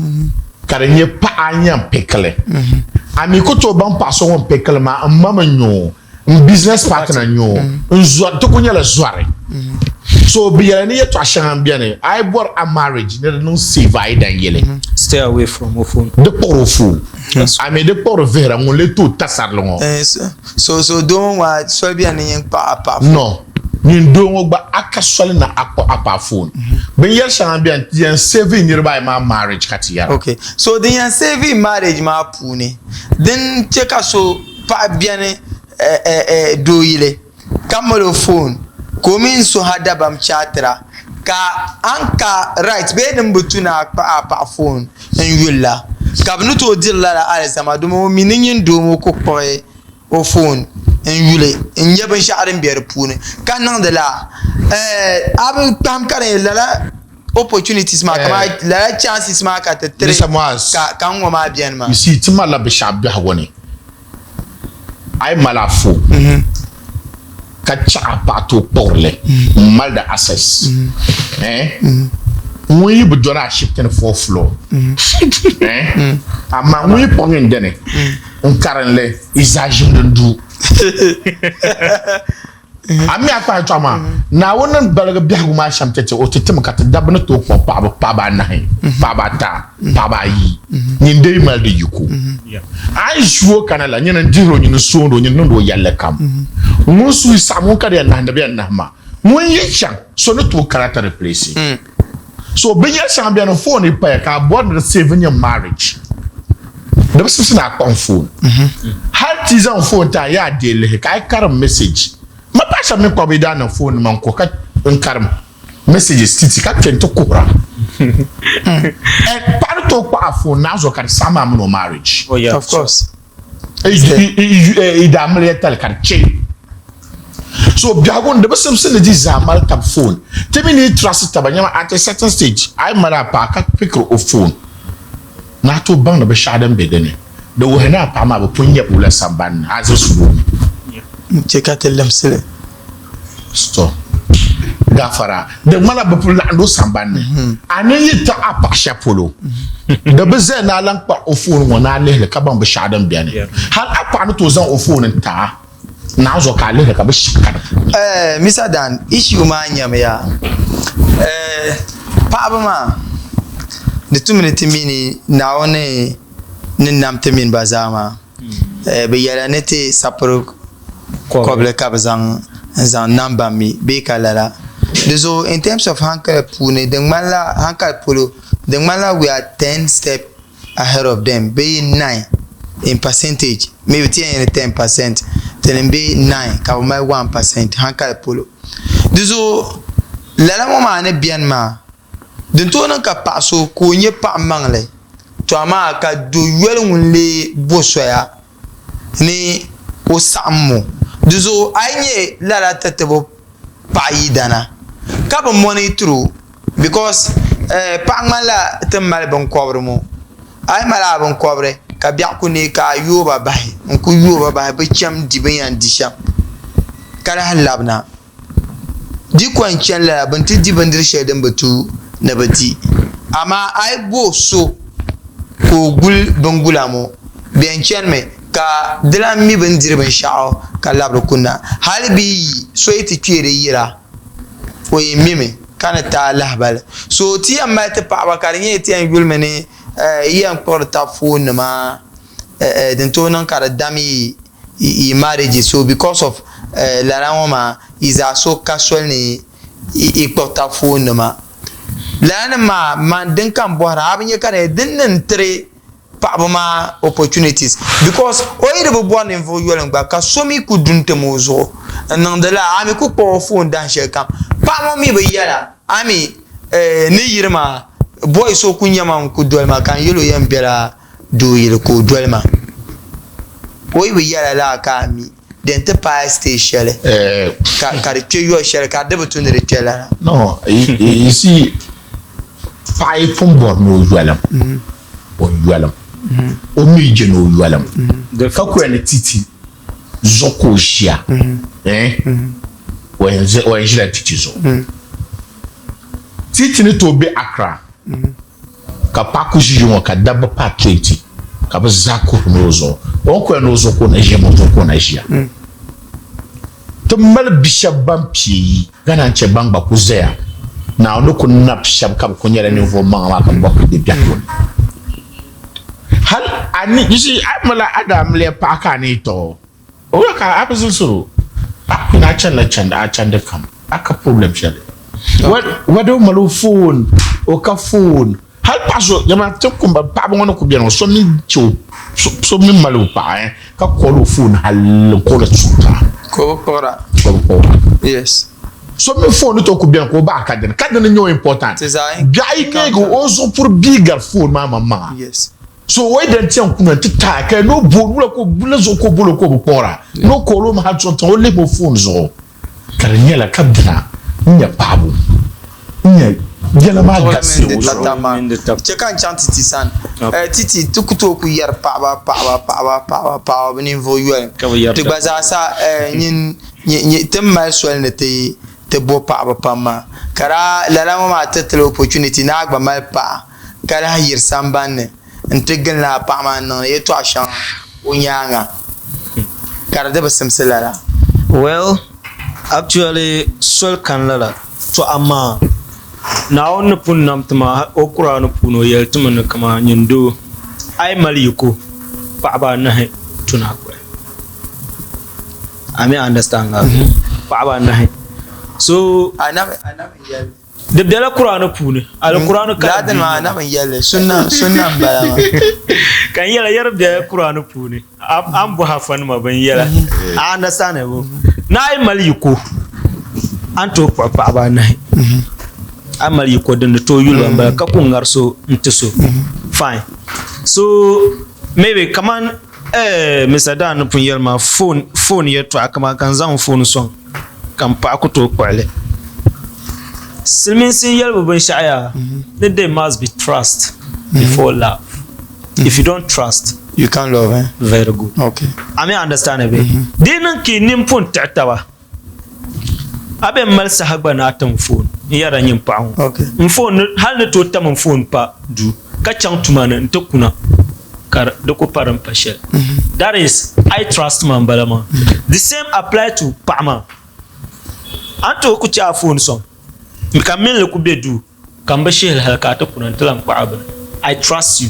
ka di nyɛ paɣa n-yɛn pick li. A mi ku tooi baŋ paɣa so ŋun pick li maa m ma mi n-nyɛ o, n business partner n-nyɛ o, n zɔri ti ku nyɛla zɔri. So bɛ yɛla ni yɛltɔɣa shɛŋa m-beni a yi bɔri a marriage ni di niŋ save a yi dan yɛli. Stay away from o phone. Di kpuɣiri o phone. A mi di kpuɣiri vihira ŋun lee tooi tasarili ŋɔ. Eh, so so doo ŋɔ ŋɔ soli beni ni nyin kpuɣi a paɣa phone. No, nyin doo ŋɔ gba a ka soli ni a kpuɣi a paɣa phone. Binyɛri shɛŋa m-beni ti yɛn save niriba ayi maa marriage ka ti yɛra. Okay, so din yɛn save marriage maa puuni din che ka so paɣa beni eh eh eh doo yili. ka mali o foon ka o mini Soha dabam chaatira ka a ni ka right bee din bi tu ni a kpuɣi a paɣa foon n-yuli la ka bɛ ni tooi diri lala alizama domi o mi ni nyin doo ŋɔ ku kpuɣi o foon n-yuli n-nya binshɛɣu din be di puuni ka niŋdi lala a bi kpahim ka di nyɛ lala opportunities maa kamani lala chances maa ka ti tiri ka n-ŋɔ maa beni maa. You see, ti malila binshɛɣu biɛhigu ni. A yi mali a foon ka chaɣ a paɣa tooi kpuɣiri li m-mali di access ŋun yi bi dɔni ashibiti ni fourth floor amaa ŋun yi kpuɣi nyin dini n-karim li yi zaa ʒim din du. A mi a kpahi tɔɣu maa, Naawuni ni baligi biɛhigu maa shɛm ti ti, o ti timi ka ti dabba ni tooi kpuɣi paɣiba, paɣiba anahi, paɣiba ata, paɣiba ayi. Nyin dee mali di yiko. A yi ʒi o kana la, nyini n-dihir o, nyini n-soond o, nyini niŋd o yɛlli kam. Ŋun suhu saɣim, ŋun ka di yɛn nahindi bɛ yɛn nahi ma. Ŋun yi chaŋ, so ni tooi kana ti replace. So binyɛr shɛŋa beni phone yi paya ka a bɔri ni di save nyɛ marriage di bi simsi ni a kpuɣim phone hali ti zaŋ phone ti a yaa deei lihi ka a yi karim message ma paɣa shɛba mini kpabi yi daa niŋ phone nima n-kuhi ka n karim messages ti ti ka kpe nti kuhira and paɣa ni tooi kpuɣi a phone naanzuhi ka di saɣim a mini o marriage. Oh yeah. Of course. I daa mali ya tali ka di chɛ. So biɛhigu ni di bi simsi ni di zaa mali tab phone. Ti mi ni yi trust taba nyama at a certain stage a yi mali a paɣa ka pickiri o phone. Ni a tooi baŋdi binshɛɣu din be di ni, di wuhi ni a paɣa maa bi pun nyab o la sambani ni, a zibisigu ni. N-chɛ ka ti limsi li. Stop. Gaafara, di ŋmanila bɛ pun laɣindi o sambani ni. A ni yi taɣi a paɣa shɛli polo, di bi zaya ni a lan kpuɣi o foon ŋɔ ni a lihi li ka baŋ binshɛɣu din beni. Hal a paɣa ni tooi zaŋ o foon n-ti a. Naawuni zuɣu ka a lihiri ka bɛ shɛba ka di puuni. Eh, Misa Dan, issue maa nyami ya. Eh, paɣaba maa, di tumi ni ti mi ni Naawuni ni nam ti mini ba zaa maa, eh, bɛ yɛla ni ti sapiri kɔbili ka bɛ zaŋ n-zaŋ nam ba mi bee ka lala. Di zuɣu in terms of hankali puuni, di ŋmanila hankali polo, di ŋmanila we are 10 step ahead of them bee 9 in percentage maybe ti yɛn yɛli 10% ti ni be 9 ka bi mali 1% hankali polo di zuɣu lala ŋɔ maa ni bɛni maa din tooi niŋ ka paɣa so ka o nyɛ paɣa maŋli to amaa ka do yoli ŋun lee bo soya ni o saɣim o di zuɣu a yi nyɛ lala tatibu paɣa yidana ka bi monitor o because paɣa ŋmanila ti ni mali binkobiri ŋɔ a yi mali a binkobiri ka biɛɣu ku neei ka a yooi ba bahi n ku yooi ba bahi bi chɛmi di bin yɛn di shɛm ka lahi labina di ko n chɛni lala bi ni ti di bindiri shɛli din bi tu ni bi di amaa a yi bo so ka o guli bingula ŋɔ bɛ yɛn chɛnimi ka di lahi mi bi ni diri binshaɣu ka labiri kunna hali bi yi so yi ti kpeeri yira o yɛn mimi ka ni taai lahabali so ti yɛn mali ti paɣaba ka di nyɛla ti yɛn yulimi ni yi yɛn kpuɣiri tab foon nima din tooi niŋ ka di dam yi marriage so because of lala ŋɔ maa yi zaa so ka soli ni yi kpuɣi tab foon nima lala nim maa man din ka n bɔhira a bi nya ka di din ni n tiri paɣaba maa opportunities because o yi di bi bɔri ninvuɣu yoli gba ka so mi ku du n-tam o zuɣu n niŋdi lala a mi ku kpuɣi o foon dahin shɛli kam paɣa ŋɔ mi bi yɛla a mi ni yiri maa boy so ku nya ma n-ku doli ma ka n yɛl o yɛn bela doo yili ka o doli ma o yi bi yɛla lala ka a mi Din ti paai stage shɛli ka ka di kpe yɔ shɛli ka di bi tu ni di kpe lala. No, you see, paɣa yi pun bɔri ni o yɔlim, o yɔlim, o mi je ni o yɔlim, ka ku yɛn ni titi zuɣu ka o ʒiya, eh, o yɛn ʒila titi zuɣu. Titi ni tooi be Accra. Ka paɣa ku ʒi ŋɔ ka dabba paai 20 ka bɛ zaa kuhiri ni o zuɣu. O ni kuya ni o zuɣu ka o na ʒiya maa, o zuɣu ka o na ʒiya. Ti mali bi shɛba ban pie yi ka naan chɛ ban gba ku zaya. Naawuni ni ku nabi shɛba ka bɛ ku nyɛla ninvuɣ maŋa maa ka bɛ gba ku be biɛhigu ni. Hal a ni, you see, a mali a daa miliya paɣa ka a ni yi tɔg o. O yɛli ka a bi zilsiri o, a kuni a chanila chandi a chandi kam, a ka problem shɛli. Whether o mali o phone, o ka phone, hali paɣa so, dama ti kumba paɣaba ŋɔ ni ku beni ŋɔ, so mi che o, so mi mali o paɣa eh, ka call o phone hali n call o tuuta. Ka o bi kpuɣira. Ka o bi kpuɣira. Yes. So mi phone ni tooi ku beni ka o bahi ka dini, ka dini n-nyɛ o important. Ti zaa Biɛɣu yi neegi o zuɣu puri bia gari phone maa maŋmaŋa. Yes. So o yi dan tiɛŋ kuna nti taai ka ni o bo wula ka o la zuɣu ka o boli o ka o bi kpuɣira ni o kooli o mi hali tuɣi tiŋa o lihi o foon zuɣu ka di nyɛla ka dina n-nyɛ paɣabu n-nyɛ yɛla maa galisiya o zuɣu. Chɛ ka n chaŋ Titi sani. Titi, ti ku tooi ku yɛri paɣiba, paɣiba, paɣiba, paɣiba, paɣiba bɛ ninvuɣ yoli. Ti gba zaa sa nyin ti ni mali soli ni ti ti bo paɣiba pam maa ka daa lala ŋɔ maa ti ti la opportunity ni a gba mali paɣa. ka lahi yiri sambani ni nti gili naa paɣa maa n-niŋdi yɛtɔɣ shɛŋa o nyaaŋa, ka di di bi simsi lala. Well, actually soli kani lala, to amaa Naawuni ni pun nam ti maa o Kuraani puuni o yɛli ti mi ni kaman nyin doo a yi mali yiko paɣaba anahi tuna a kpuɣi. A mi understand lala? Paɣaba anahi. So. Anabi, anabi n-yɛli. Di bela Kuraani puuni. Alkuraani ka di Laadini maa anabi n yɛlli sunna sunna n bala maa. Ka n yɛla yɛri bela Kuraani puuni. A ni bɔhi afa nima bin yɛla. A understand bo? Ni a yi mali yiko a ni tooi kpuɣi paɣaba anahi. A mali yiko din ni tooi yuli ba n bala ka ku ŋari so n ti so. Fine. So maybe kaman Eh, Mister Dan ni pun yɛli ma phone, phone yɛltɔɣa kaman ka n zaŋ n phone sɔŋ ka m paɣa ku tooi kpuɣi li. Silimiinsi n yɛli bi binshɛɣu yaa ni there must be trust before love. If you don't trust, You can't love, eh? Very good. Okay. A mi understand be? Di niŋ ka yi nini pun tiɣi taba, a bɛn mali saha gba ni a tim phone n yɛrila nyin paɣa ŋɔ. Okay. N phone ni hali ni tooi tam n phone pa duu ka chaŋ tuma ni n ti kuna ka di ku pa din pa shɛli. That is I trust ma m-bala maa. The same apply to paɣa maa. A ni tooi ku chɛ a phone sɔŋ ka m mini li ku be duu ka m bi shihili hali ka a ti kuna n-ti lan kpaɣi a bini. I trust you.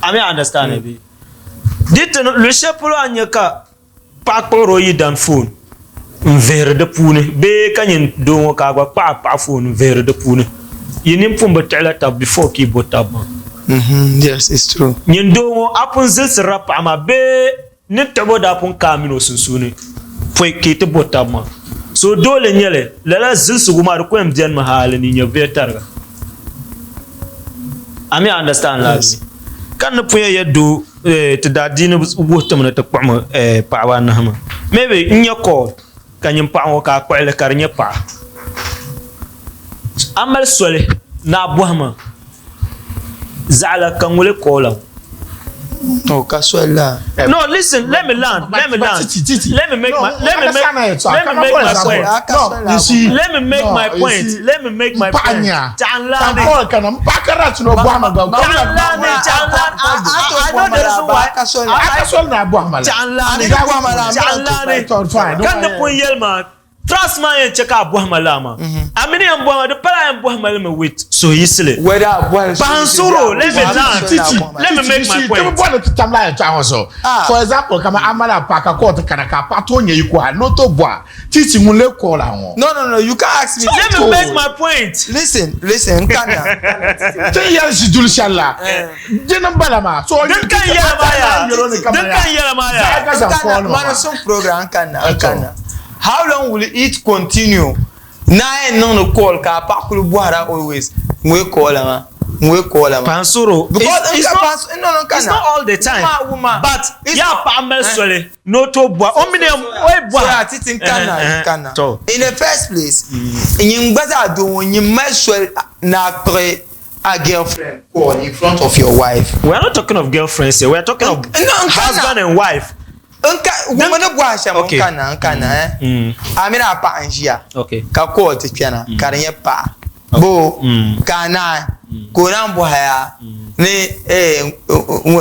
A mi understand mm. bee? Di ti luɣ shɛli polo a ni nya ka paɣa kpuɣiri o yidan phone n-vihiri di puuni bee ka nyin doo ŋɔ ka a gba kpaɣi a paɣa phone n-vihiri di puuni. Yi nini pun bi tiɣila taba before ka yi bo taba maa. Mm-hmm. Yes, it's true. Nyin doo ŋɔ a pun zilisirila paɣa maa bee Ni tiɣibo daa pun ka a mini o sunsuuni pɔi ka yi ti bo tab maa. So doole n-nyɛ li, lala zilisigu maa di ku yɛn benimi hali ni nyɛvuya tariga. A mi understand laa bee? Ka n ni pun yɛn yɛli doo ti daadiini wuhi ti mi ni ti kpuɣimi paɣaba anahi maa. Maybe n nya call ka nyin paɣa ŋɔ ka a kpuɣi li ka di nyɛ paɣa. A mali soli ni a bɔhi ma Zaɣila ka ŋuli call ŋɔ. No, ka soli la. No, listen, let me land, let me land. Let me make my, let me make, let me make my point. No, you see. Let me make my point. Let me make my point. Chaŋlani. Chaŋlani, chaŋlani. I know the reason why. Chaŋlani, chaŋlani. Ka ni pun yɛli maa. Trust maa yɛn chɛ ka a bɔhi ma laa maa. A mi ni yɛn bɔhi ma, di pala a yɛn bɔhi ma li mi with suhuyisili. Pahinsuro, let me land, let me make my point. Ti bi bɔri ni ti tam lala yɛltɔɣa ŋɔ zuɣu. For example, kaman a mali a paɣa ka call ti kana ka a paɣa tooi nya yiko hali ni o tooi bɔhi a, Titi ŋun lee call a ŋɔ? No, no, no, you can't ask me. Let me make my point. Listen, listen, n kanna. Ti ni yɛli ʒiduli shɛli la, dini m-bala maa. So Din ka n yɛla maa yaa, din ka n yɛla maa yaa. Zaɣa ka zaŋ call ma maa. Mani sun program n kanna, n kanna. How long will it continue? Naa yɛn niŋdi call ka a paɣa kuli bɔhira always ŋun call maa ŋun call maa. Pansoro, Because it's, nka not, pans no no it's not all the time, Wuma wuma. but It's ya not- paɣa mali soli ni o tooi bɔhi o mini o yi bɔhi. So titi n kanna Eh, eh, n kanna. To. In the first place, nyin gba zaa doo ŋɔ nyin mali soli ni a kpuɣi a girlfriend call in front of your wife. We are not talking of girlfriends here, we are talking of No, n kanna. husband and wife. N ka wummi ni bɔhi shɛm Okay. n kanna n kanna eh a mini a paɣa n ʒiya Okay. ka call ti kpɛna ka di nyɛ paɣa boo ka a naai ka o naan bɔhi a ni eh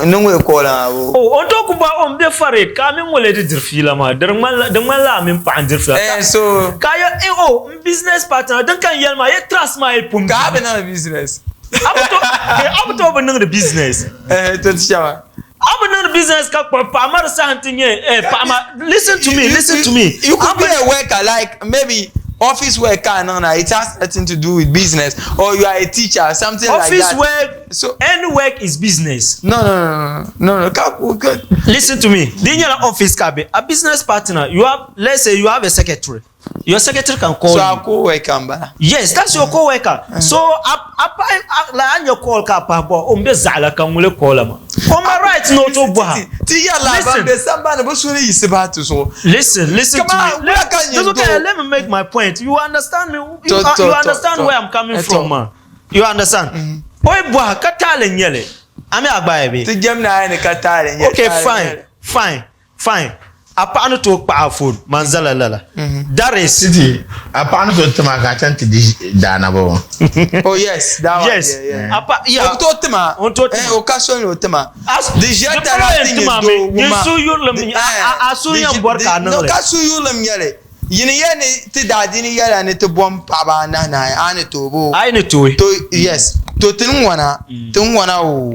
ni ŋuni call maa boo. Oh, o ni tooi ku bɔhi o ni be Farid ka a mini ŋuni lee di diri fiila maa di ŋmanila di ŋmanila a mini paɣa n diri fiila Eh so ka a yɛli eh oh n business partner din ka n yɛli maa ye trust maa yi pun ka a bi niŋdi business. A bi tooi a bi tooi bi niŋdi business. Eh to ti shɛba. A bi niŋdi business ka kpuɣi paɣa ma di saha nti nyɛ eh, paɣa ma listen to me listen to me. You could be a worker like maybe office work ka a niŋ na it has nothing to do with business or you are a teacher something like Office that. work So any work is business. no no no no no no ka ka. Listen to me di nyɛla office ka a be a business partner you have let's say you have a secretary Your secretary can call so you. a co-worker m-bala. Yes, that's your co-worker. So a a pahi a like a nya call ka a pahi bɔha o n be zaɣila ka ŋun lee call ma. O ma right ni o tooi bɔha. Ti yɛrila ban Listen. be sambani bɛ suhu ni yiɣisi bahi ti zuɣu. Listen, listen to Kaman me. wula Let, ka it's nyin okay, doo. let me make my point. You understand me? You, To- to- you to- understand to. where I'm coming Eh, from, to. ma. You understand? O yi bɔha ka taali n-nyɛ li. A mi a gbaai bee? Ti jɛm naai ni ka taali n-nyɛ Okay, taali fine, n-nyɛ li. fine. Fine. A paɣa ni tooi kpaɣi a phone man zala lala. That is. Titi, a paɣa ni tooi tim a ka a chaŋ ti di daanaba ŋɔ. Oh yes, that one. Yes. Yeah, yeah. A paɣa, yeah. O bi tooi tim a. O tooi tim a. Eh, o ka soli ni o tim a. As, Di ʒiya di tari pala a yɛn ti tim nyɛ a doo mi. Nyin wuma. suhuyurilim, Di- a, a, a suhu di yɛn ʒi- bɔri ka a di- niŋ No, li. ka suhuyurilim nyɛli. Yini yɛli ni ti daadiini yɛla ni ti bom paɣaba anahi naai, a ni tooi boo? A yi ni tooi. To, yes. To ti ni ŋɔna, ti ni ŋɔna oo,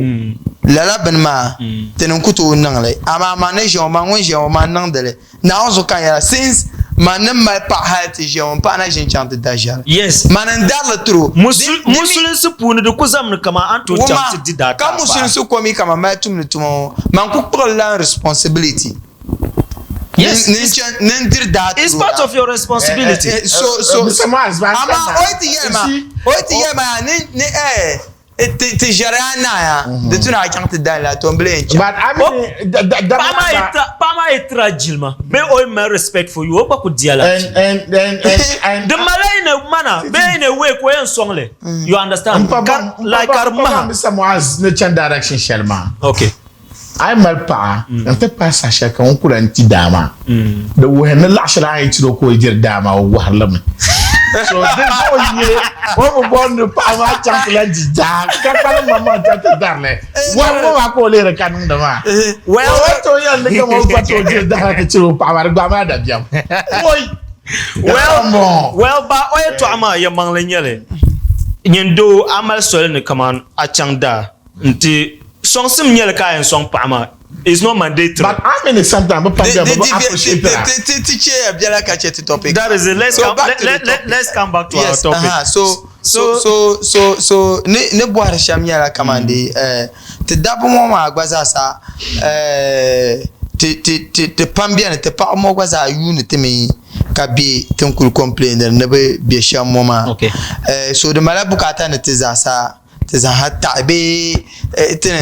lala bini maa ti ni ku tooi niŋ li. Amaa man ni ʒiya ŋɔ, man ŋun ʒiya ŋɔ, man niŋdi li. Naawuni zuɣu ka n yɛra, since man ni mali paɣa hali ti ʒiya ŋɔ, m paɣa na ʒi n-chaŋ ti da ʒiɛli. Yes. Man n-dari li tiri o. Musulinsi puuni di ku zamini kaman a ni tooi chaŋ ti di daa Wuma, ka taai paɣa. musulinsi ko mi ka man mali tumdi tuma ŋɔ, man ku kpuɣiri la n responsibility. Yes. Nin diri daa It's part of your responsibility. So so ama o ti yɛli ma o ti yɛli ma ni ni eh Ti ti ʒɛri a naaya di tu ni a chaŋ ti dali la to n bi lee chaŋ. But I mean, da da da Paɣa maa yi tira paɣa maa yi tira jilima bee o yi mali respect for you o gba ku di a la. And and and and and Di malila in a manner bee in a way ka o yɛn sɔŋ li. You understand? N pa Ka baŋ n pa like baŋ ka di n pa baŋ maha. Mr. Muaz ni chani direction shɛli maa. Okay. A yi mali paɣa n-ti pahi saha shɛli ka ŋun ku lan ti daa maa, di wuhi ni laɣ shɛli a ni tiri o ka o diri daa maa, o wɔhiri li mi. So di zuɣu n-nyɛ o ni bi bɔri ni paɣa maa chaŋ ti lan di daa ka kpalim maŋmaŋ chaŋ ti dari li. Wɔhibu ŋɔ maa ka o lihiri ka niŋdi maa. Well, O ni tooi yɛli ni kaman o gba tooi diri daa la ti tiri o paɣa maa, di gbaai maa dabiɛm. Oi! Well, Dabiɛm! well, ba o yɛtɔɣa maa yɛlimaŋli n-nyɛ li, nyin doo a mali soli ni kaman a chaŋ daa nti sɔŋsim nyɛli ka a yɛn sɔŋ paɣa maa is not mandatory. But I mean sometimes bɛ pam bɛ bi appreciate a. Ti ti che ya biɛla ka che ti topic. That is it. Let's so come, back let, to the let, let, topic. let's come back to yes, our topic. Uh-huh. So so so so so ni ni bɔhiri shɛm nyɛla kaman di eh, ti dabba ŋɔ maa gba zaa sa eh, ti ti ti ti pam bɛni ti paɣaba ŋɔ gba zaa yuuni ti mi ka be tin kuli complainiri ni bi be shɛm ŋɔ maa. Okay. Eh, so di malila bukaata ni ti zaa sa ti zaŋ ha taɣi bee ti ni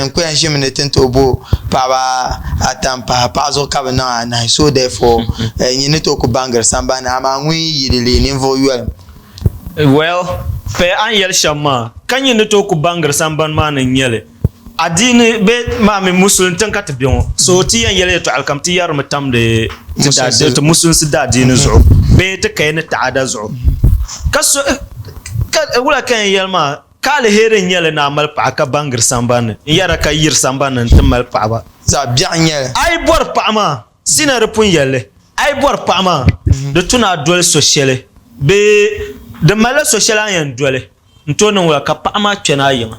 n-ku yɛn ʒimi ni ti ni tooi bo paɣiba ata m-pahi paɣa zuɣu ka bɛ niŋ anahi so therefore nyin ni tooi ku baŋgiri sambani ni amaa ŋun yi yi di leei ninvuɣ yolim. Well, paya a ni yɛli shɛm maa, ka nyin ni tooi ku baŋgiri sambani maa ni n-nyɛ li. Adiini bee maa mi musulin tiŋ ka ti be ŋɔ, so ti yɛn yɛli yɛtɔɣili kam ti yɛrimi tamdi ti musulinsi daadiini zuɣu bee ti kaya ni taada zuɣu. Ka so ka wula ka yɛn yɛli maa, ka aliheri n-nyɛ li ni a mali paɣa ka baŋgiri sambani ni, n-yɛra ka yiri sambani ni nti mali paɣiba. Zaɣ biɛɣu n-nyɛ li. A yi bɔri paɣa maa, Sina di pun yɛli li, a yi bɔri paɣa maa, di tu ni a doli so shɛli bee di malila so shɛli a ni yɛn doli. N tooi niŋ wula ka paɣa maa kpɛna a yiŋa?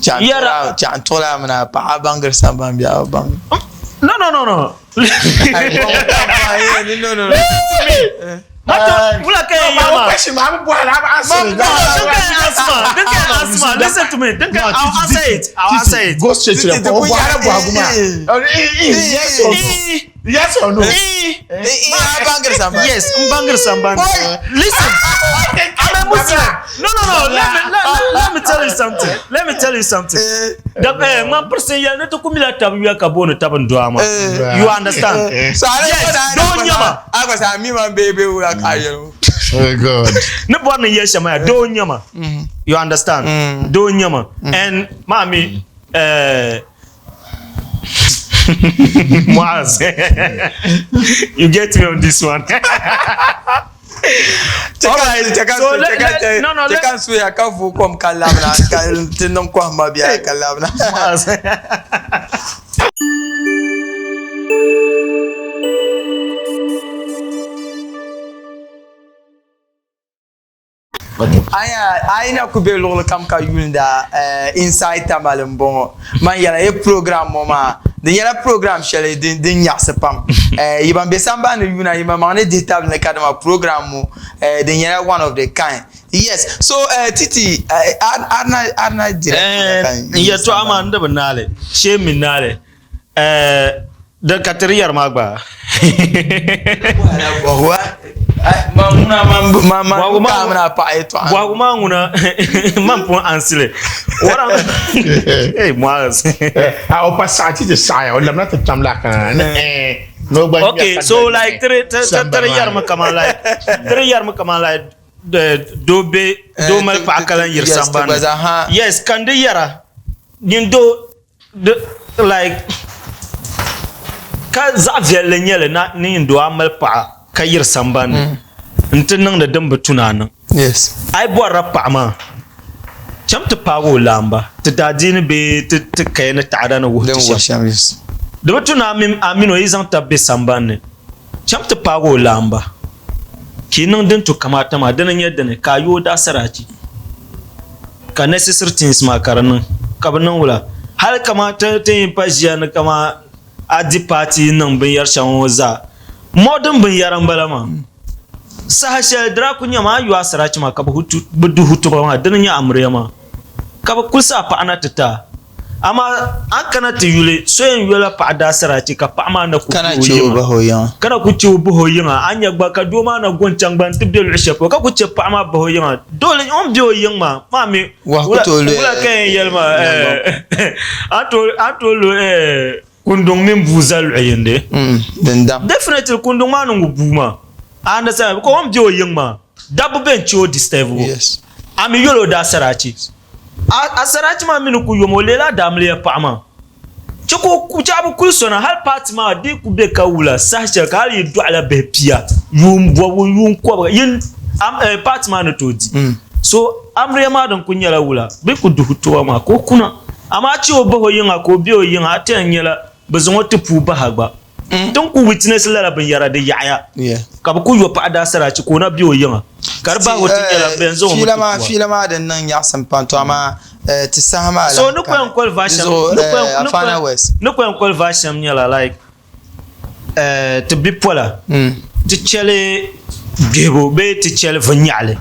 Yɛra. Chaɣ n tuɣili a mini a paɣa a baŋgiri samban bɛ a bi baŋ. No no no no. No no no. Wula ka yɛn yɛli maa? Question maa bi bɔhiri a bi answer li. No, din ka yɛn answer maa. Din ka yɛn answer maa. Listen to me. Din ka I'll answer it. I'll answer it. Go straight to the point. O bɔhiri bɔhigu maa. Yes or no? Yes or no? Yes, n bangiri sambani. Listen, I'm a Muslim. No, no, no. Let me, let, let, let me tell you something. Let me tell you something. Da, eh, man person yɛli ni ti ku mila tabi yuya ka booni tabi n dɔɣi ma. You understand? So Yes, doo nyɛma. A gba sa mi man bee bee wula ka a yɛli o. Oh God. Ni bɔri ni yɛli shɛm maa, doo nyɛma. You understand? Doo nyɛma. And maa mi, eh, Muaz, you get me on this one. All right. So let, let, no, no, let, ka suya ka fu kom ka labina ka ti niŋ kɔhimma biɛla ka labina. Muaz. Aya a yi na ku be luɣili kam ka yuunda Inside Tamale m-bɔŋɔ. Man yɛla yi program ŋɔ maa di nyɛla program shɛli din nyaɣisi pam. Yi ban be sambani ni yuuna yi maŋmaŋ ni dihi tabili ni kadama program ŋɔ di nyɛla one of the kind. Yes, so Titi a na dira ka N yɛtɔɣa maa n di bi naai li, shee mi naai li. Din ka tiri yɛri maa gba. Bɔhigu maa ŋuna man pun ansili. Hey, Muaz. A o pa saɣi ti ti saɣiya o lamina ti tam la kana ni eh no gba Okay, so like tiri tiri yɛrimi kaman like tiri yɛrimi kaman like doo be doo mali paɣa ka lan yiri sambani. Yes, ka n di yɛra nyin doo Di like ka zaɣ viɛlli nyɛli na ni yin doo a mali paɣa ka yiri sambani ni n-ti niŋdi din bi tu ni a niŋ. A yi bɔrila paɣa maa cham ti paagi o laamba ti daadiini bee ti kaya ni taɣada ni wuhi ti shɛm. Di bi tu ni a mini o yi zaŋ taba be sambani ni cham ti paagi o laamba ka yi niŋ din tu kamaata maa dini n-nyɛ dini ka a yooi daasarachi. Ka necessary things maa ka di niŋ ka bi niŋ wula hali kaman ti ti yi pa ʒiya ni kaman a di paati niŋ binyɛri shɛŋa ŋɔ zaa modern binyɛra n bala maa saha shɛli di daa ku nyɛmi a ni yo asirachi maa ka bi du hutuba maa dini n nyɛ amiliya maa ka bi kulisi a paɣa na ti ti a. Amaa a ni kana ti yuli so yɛn yola paɣa daasarachi ka paɣa maa na ku Ka na kpe o chɛ o yiŋa. bahi o yiŋa. Ka na ku chɛ o bahi o yiŋa. A ni nya gba ka doo maa na go n-chaŋ gba nti be luɣ shɛli polo ka ku chɛ paɣa maa bahi o yiŋa. Dole o ni be o yiŋ maa, maa mi Wahu ku tooi lu wula ka yɛn yɛli maa, naŋgban. A ni tooi lu kunduŋ mini bua zali luɣ yindi. Din dam. Definitely kunduŋ maa ni ŋub bua maa. A understand? Because o ni be o yiŋ maa, dabba bɛn chɛ o disturb o. A mi yol o daasarachi. A asarachi maa mi ni ku yom o leela a daamiliya paɣa maa. Chɛ ka o ku chɛ a bi kuli sona hali paati maa di ku be ka wula saha shɛli ka hali yi dɔɣila bihi pia yuun bɔbigu yuun kɔbiga yin paati maa ni tooi di. So amiliya maa din ku nyɛla wula bɛ ku duhi toa maa ka o kuna. Amaa a chɛ o bahi o yiŋa ka o be o yiŋa a ti yɛn nyɛla bɛ zaŋ o ti puu bahi a gba. Ti ni ku witness lala binyɛra di yaɣiya ka bɛ ku yo paɣa daasarachi ka o na be o yiŋa ka di bahigu ti nyɛla bɛn zaŋ o mi ti pua. Fiila maa din niŋ nyaɣisim pam to amaa ti saha maa So ni ku yɛn qualify di shɛm zuɣu Afana West. Ni ku yɛn qualify shɛm nyɛla like ti bipola ti chɛli gbihibu bee ti chɛli vinnyaɣili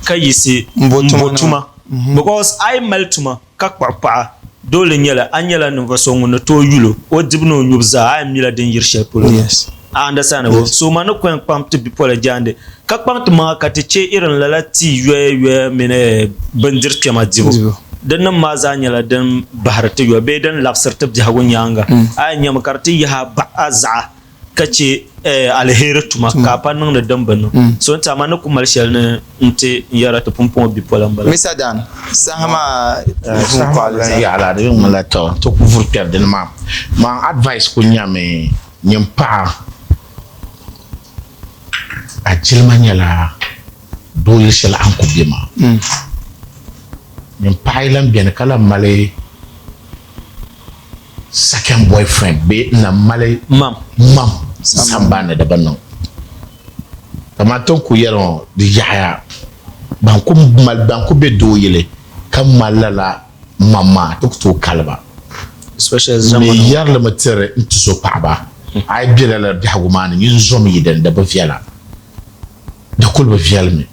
ka yiɣisi m-bo tuma because a yi mali tuma Ka kpuɣi paɣa, doole nyɛla a nyɛla ninvuɣ so ŋun ni tooi yul o, o dibu ni o nyubu zaa, a yɛn mila din yiri shɛli polo na. A understand bo? So ma ni kɔŋ kpaŋ ti bipola jaande, ka kpaŋ ti maŋa ka ti chɛ irin lala tii yoya yoya mini bindiri kpɛma dibu. Dinnim maa zaa nyɛla din bahiri ti yoli bee din labisiri ti biɛhigu nyaaŋa. A yɛn nyami ka di ti yahi a zaɣa. ka chɛ aliheri tuma ka a pa niŋdi din bi niŋ. So n-ti a ma ni ku mali shɛli ni n-ti n yɛra ti pumpɔŋɔ bipola m-bala. Misa Dan, saha maa Saha maa lan yaɣila di bi ŋmanila tɔ ti ku vuri kpɛri dini maa. Man advice ku nyami nyin paɣa a jilima nyɛla doo yili shɛli a ni ku be maa. Nyin paɣa yi lan beni ka lan mali second boyfriend bee n na mali mam mam sambani di bi niŋ kamani ti ni ku yɛli ŋɔ di yaɣaya ban ku mali ban ku be doo yili ka mali lala mam maa ti ku tooi kali ba n mi yɛri li mi tiri n tuzo paɣaba a yi be lala biɛhigu maa ni nyin zom yi dini di bi viɛla. Di kuli bi viɛlimi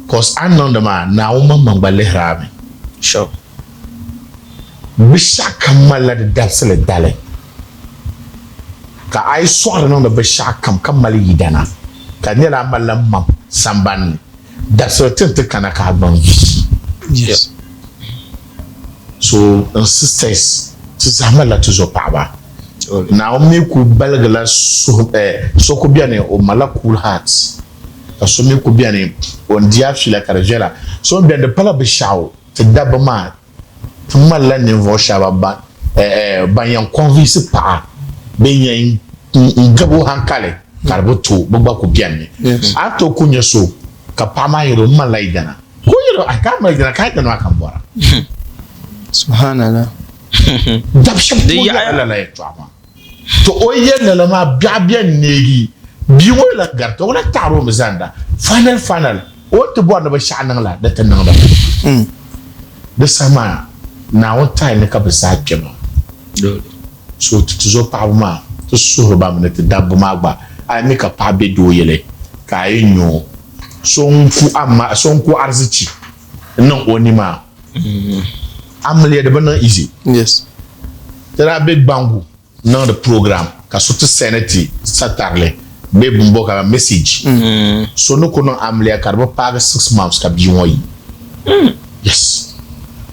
cos a ni niŋdi maa Naawuni maŋmaŋ gba lihiri a mi. Sure. Binshɛɣu kam malila di dabisili dali ka a yi sɔɣiri niŋdi binshɛɣu kam ka mali yidana ka di nyɛla a malila mam sambani ni dabisili ti ni ti kana ka a gbaŋ vi. Yes. So n sisters ti zaa malila ti zo paɣaba. Naawuni mi ku baligila suhu, eh, so ku beni o malila cool heart, ka so mi ku beni o ni di a fiila ka di viɛla. So mi beni di pala binshɛɣu ti dabba maa ti malila ninvuɣ shɛba ban, eh, eh, ban yɛn convince paɣa bee n-yɛn n gabi o hankali ka di bi tooi, bɛ gba ku benimi. A ni tooi ku nya so ka paɣa maa yɛli o, M malila yidana. Ka o yɛli o, Ai, ka a mali yidana, ka a yidana maa ka m bɔra. Subhanallah. Dab shɛb Di tooi yaɣiya. yɛla lala yɛtɔɣa maa. To o yi yɛli lala maa, biɛɣu bɛn neegi bia ŋɔ lan garita, o lan taɣiri o mi zaŋda. Final final, o ni ti bɔri ni binshɛɣu niŋ la, di ti niŋda. Di saha maa, Naawuni taali ni ka bɛ zaa kpe maa. So ti tuzo paɣaba maa, ti suhiri ba mi ni ti dabba maa gba, a yi mi ka paɣa be doo yili ka a yi nya o, so n-ku a ma, so n-ku arizichi n-niŋ o ni maa. Amiliya di bi niŋ easy. Yes. Ti daa be Gbangu niŋdi program ka so ti send ti satarili bee bimbo ka message. So ni ku niŋ amiliya ka di bi paagi 6 months ka bia ŋɔ yi. Yes.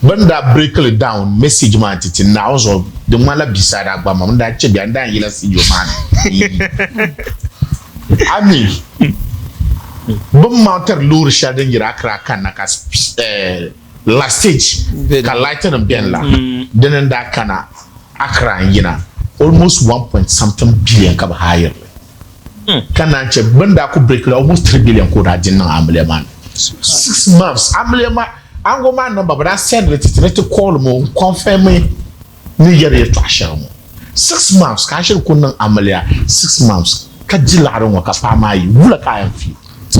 Bɛ ni daa break li down message maa nti ti Naawuni zuɣu di ŋmanila bia saa daa gba ma n daa che bia n daa yila studio maa ni n yi. A mi bɛ ni mountiri loori shɛli din yiri Accra kanna ka last stage ka lightinim beni la dini n-daa kana Accra n-yina almost one point something billion ka bɛ hire li ka naan che bɛ ni daa ku break la almost 3 billion ka o daa di niŋ amiliya maa ni 6 months amiliya maa ango maa number bɛ daa send li ti ti ni ti call mi o n-confirm ni yɛri yɛltɔɣa shɛli ŋɔ 6 months ka a shiri ku niŋ amiliya 6 months ka di laɣiri ŋɔ ka paɣa maa yi wula ka a yɛn feel?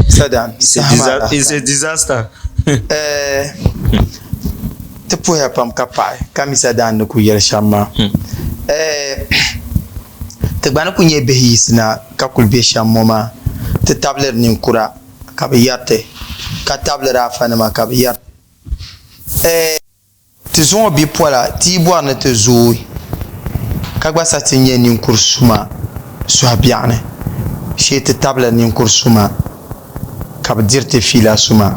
Sadan, saha maa daa It's a disaster. Eh, ti puhiya pam ka paɣi ka mi Sadan ni ku yɛli shɛm maa. Eh, ti gba ni ku nyɛ bihi yiɣisina ka kuli be shɛm ŋɔ maa, ti tabiliri ninkura ka bɛ yɛri ti, ka tabiliri afanima ka bɛ yɛri ti. Eh. Ti zuŋɔ bipola ti yi bɔri ni ti zooi ka gba sa ti nyɛ ninkuri suma suhubiɛɣuni shee ti tabila ninkuri suma ka bɛ diri ti fiila suma.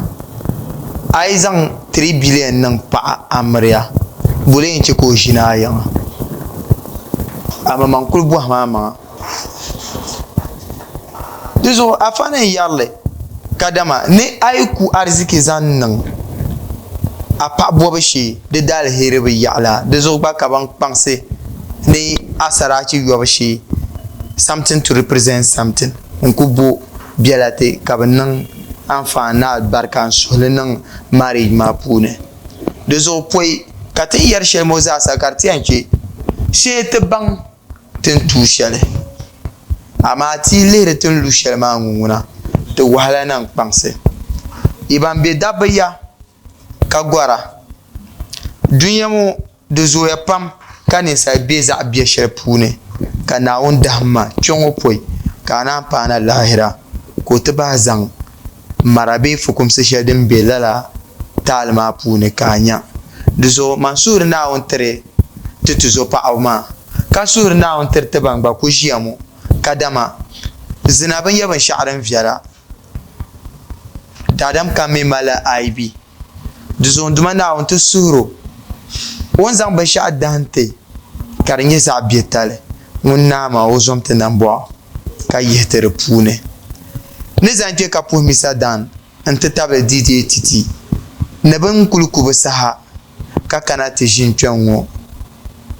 A yi zaŋ 3 billion niŋ paɣa amiriya, boli yɛn chɛ ka o ʒini a yiŋa? Amaŋmaŋ kuli bɔhimi amaŋa. Di zuɣu afa ni n-yɛri li kadama ni a yi ku ariziki zaŋ niŋ a paɣ bɔbu shee, di daaliheri bi yaɣi la. Di zuɣu gba ka bɛn kpaŋsi ni a saraachi yɔbu shee, something to represent something, n-ku bo bela ti ka bɛ niŋ anfaani ni alibarika n-suhi li niŋ marriage maa puuni. Di zuɣu pɔi ka ti ni yɛri shɛli ŋɔ zaasa ka di ti yɛn chɛ shee ti baŋ ti ni tuui shɛli, amaa ti yi lihiri ti ni lu shɛli maa ŋɔ ŋuna, di wahala na n-kpaŋsi yi ban be dabba ya ka gɔra. Dunia ŋɔ di zooya pam ka ninsal be zaɣ biɛ shɛli puuni, ka Naawuni dahim ma kpe ŋɔ pɔi ka a naan paana lahira, ka o ti bahi zaŋ mara bee fukumsi shɛli din be lala taali maa puuni ka a nya. Di zuɣu man suhiri Naawuni tiri ti tuzopaɣiba maa, ka suhiri Naawuni tiri ti ban gba ku ʒiya ŋɔ, kadama zina bi nya binshɛɣu din viɛla. Daadam kam mi malila aibi. Di zuɣu n Duuma Naawuni ti suhir o, o ni zaŋ binshɛɣu dahim ti ka di nyɛ zaɣ biɛtali, ŋun Naa maa o zom ti nambɔɣu ka yihi ti di puuni. Ni zaŋ kpe ka puhi Misa Dan n-ti tabili DJ Titi ni bɛ ni kuli ku bɛ saha ka kana ti ʒini kpɛŋ ŋɔ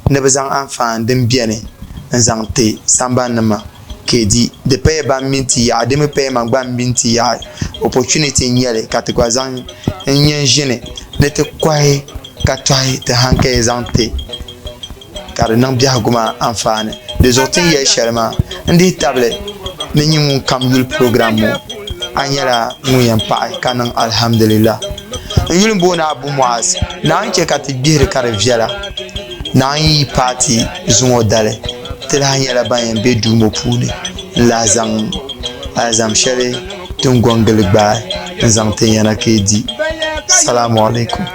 ni bɛ zaŋ anfaani din beni n-zaŋ ti sambanima KD. Di paya ban mini ti yaɣi, di mi paya man gba m-mini ti yaɣi. Opportunity n-nyɛ li ka ti gba zaŋ n-nyɛ n-ʒini ni ti kɔhi ka tɔhi ti hankaya zaŋ ti ka di niŋ biɛhigu maa anfaani. Di zuɣu ti ni yɛli shɛli maa n-dihi tabili ni nyin ŋun kam yuli program ŋɔ, a nyɛla ŋun yɛn paɣi ka niŋ alhamdulillah. N yuli m-booni Abu Muaz, Naawuni chɛ ka ti gbihiri ka di viɛla. Naawuni yi paai ti zuŋɔ dali, ti lahi nyɛla ban yɛn be duu ŋɔ puuni n-lahi zaŋ alizam shɛli din gɔ n-gili gbaai n-zaŋ ti ya na ka yi di. Salamu alaikum.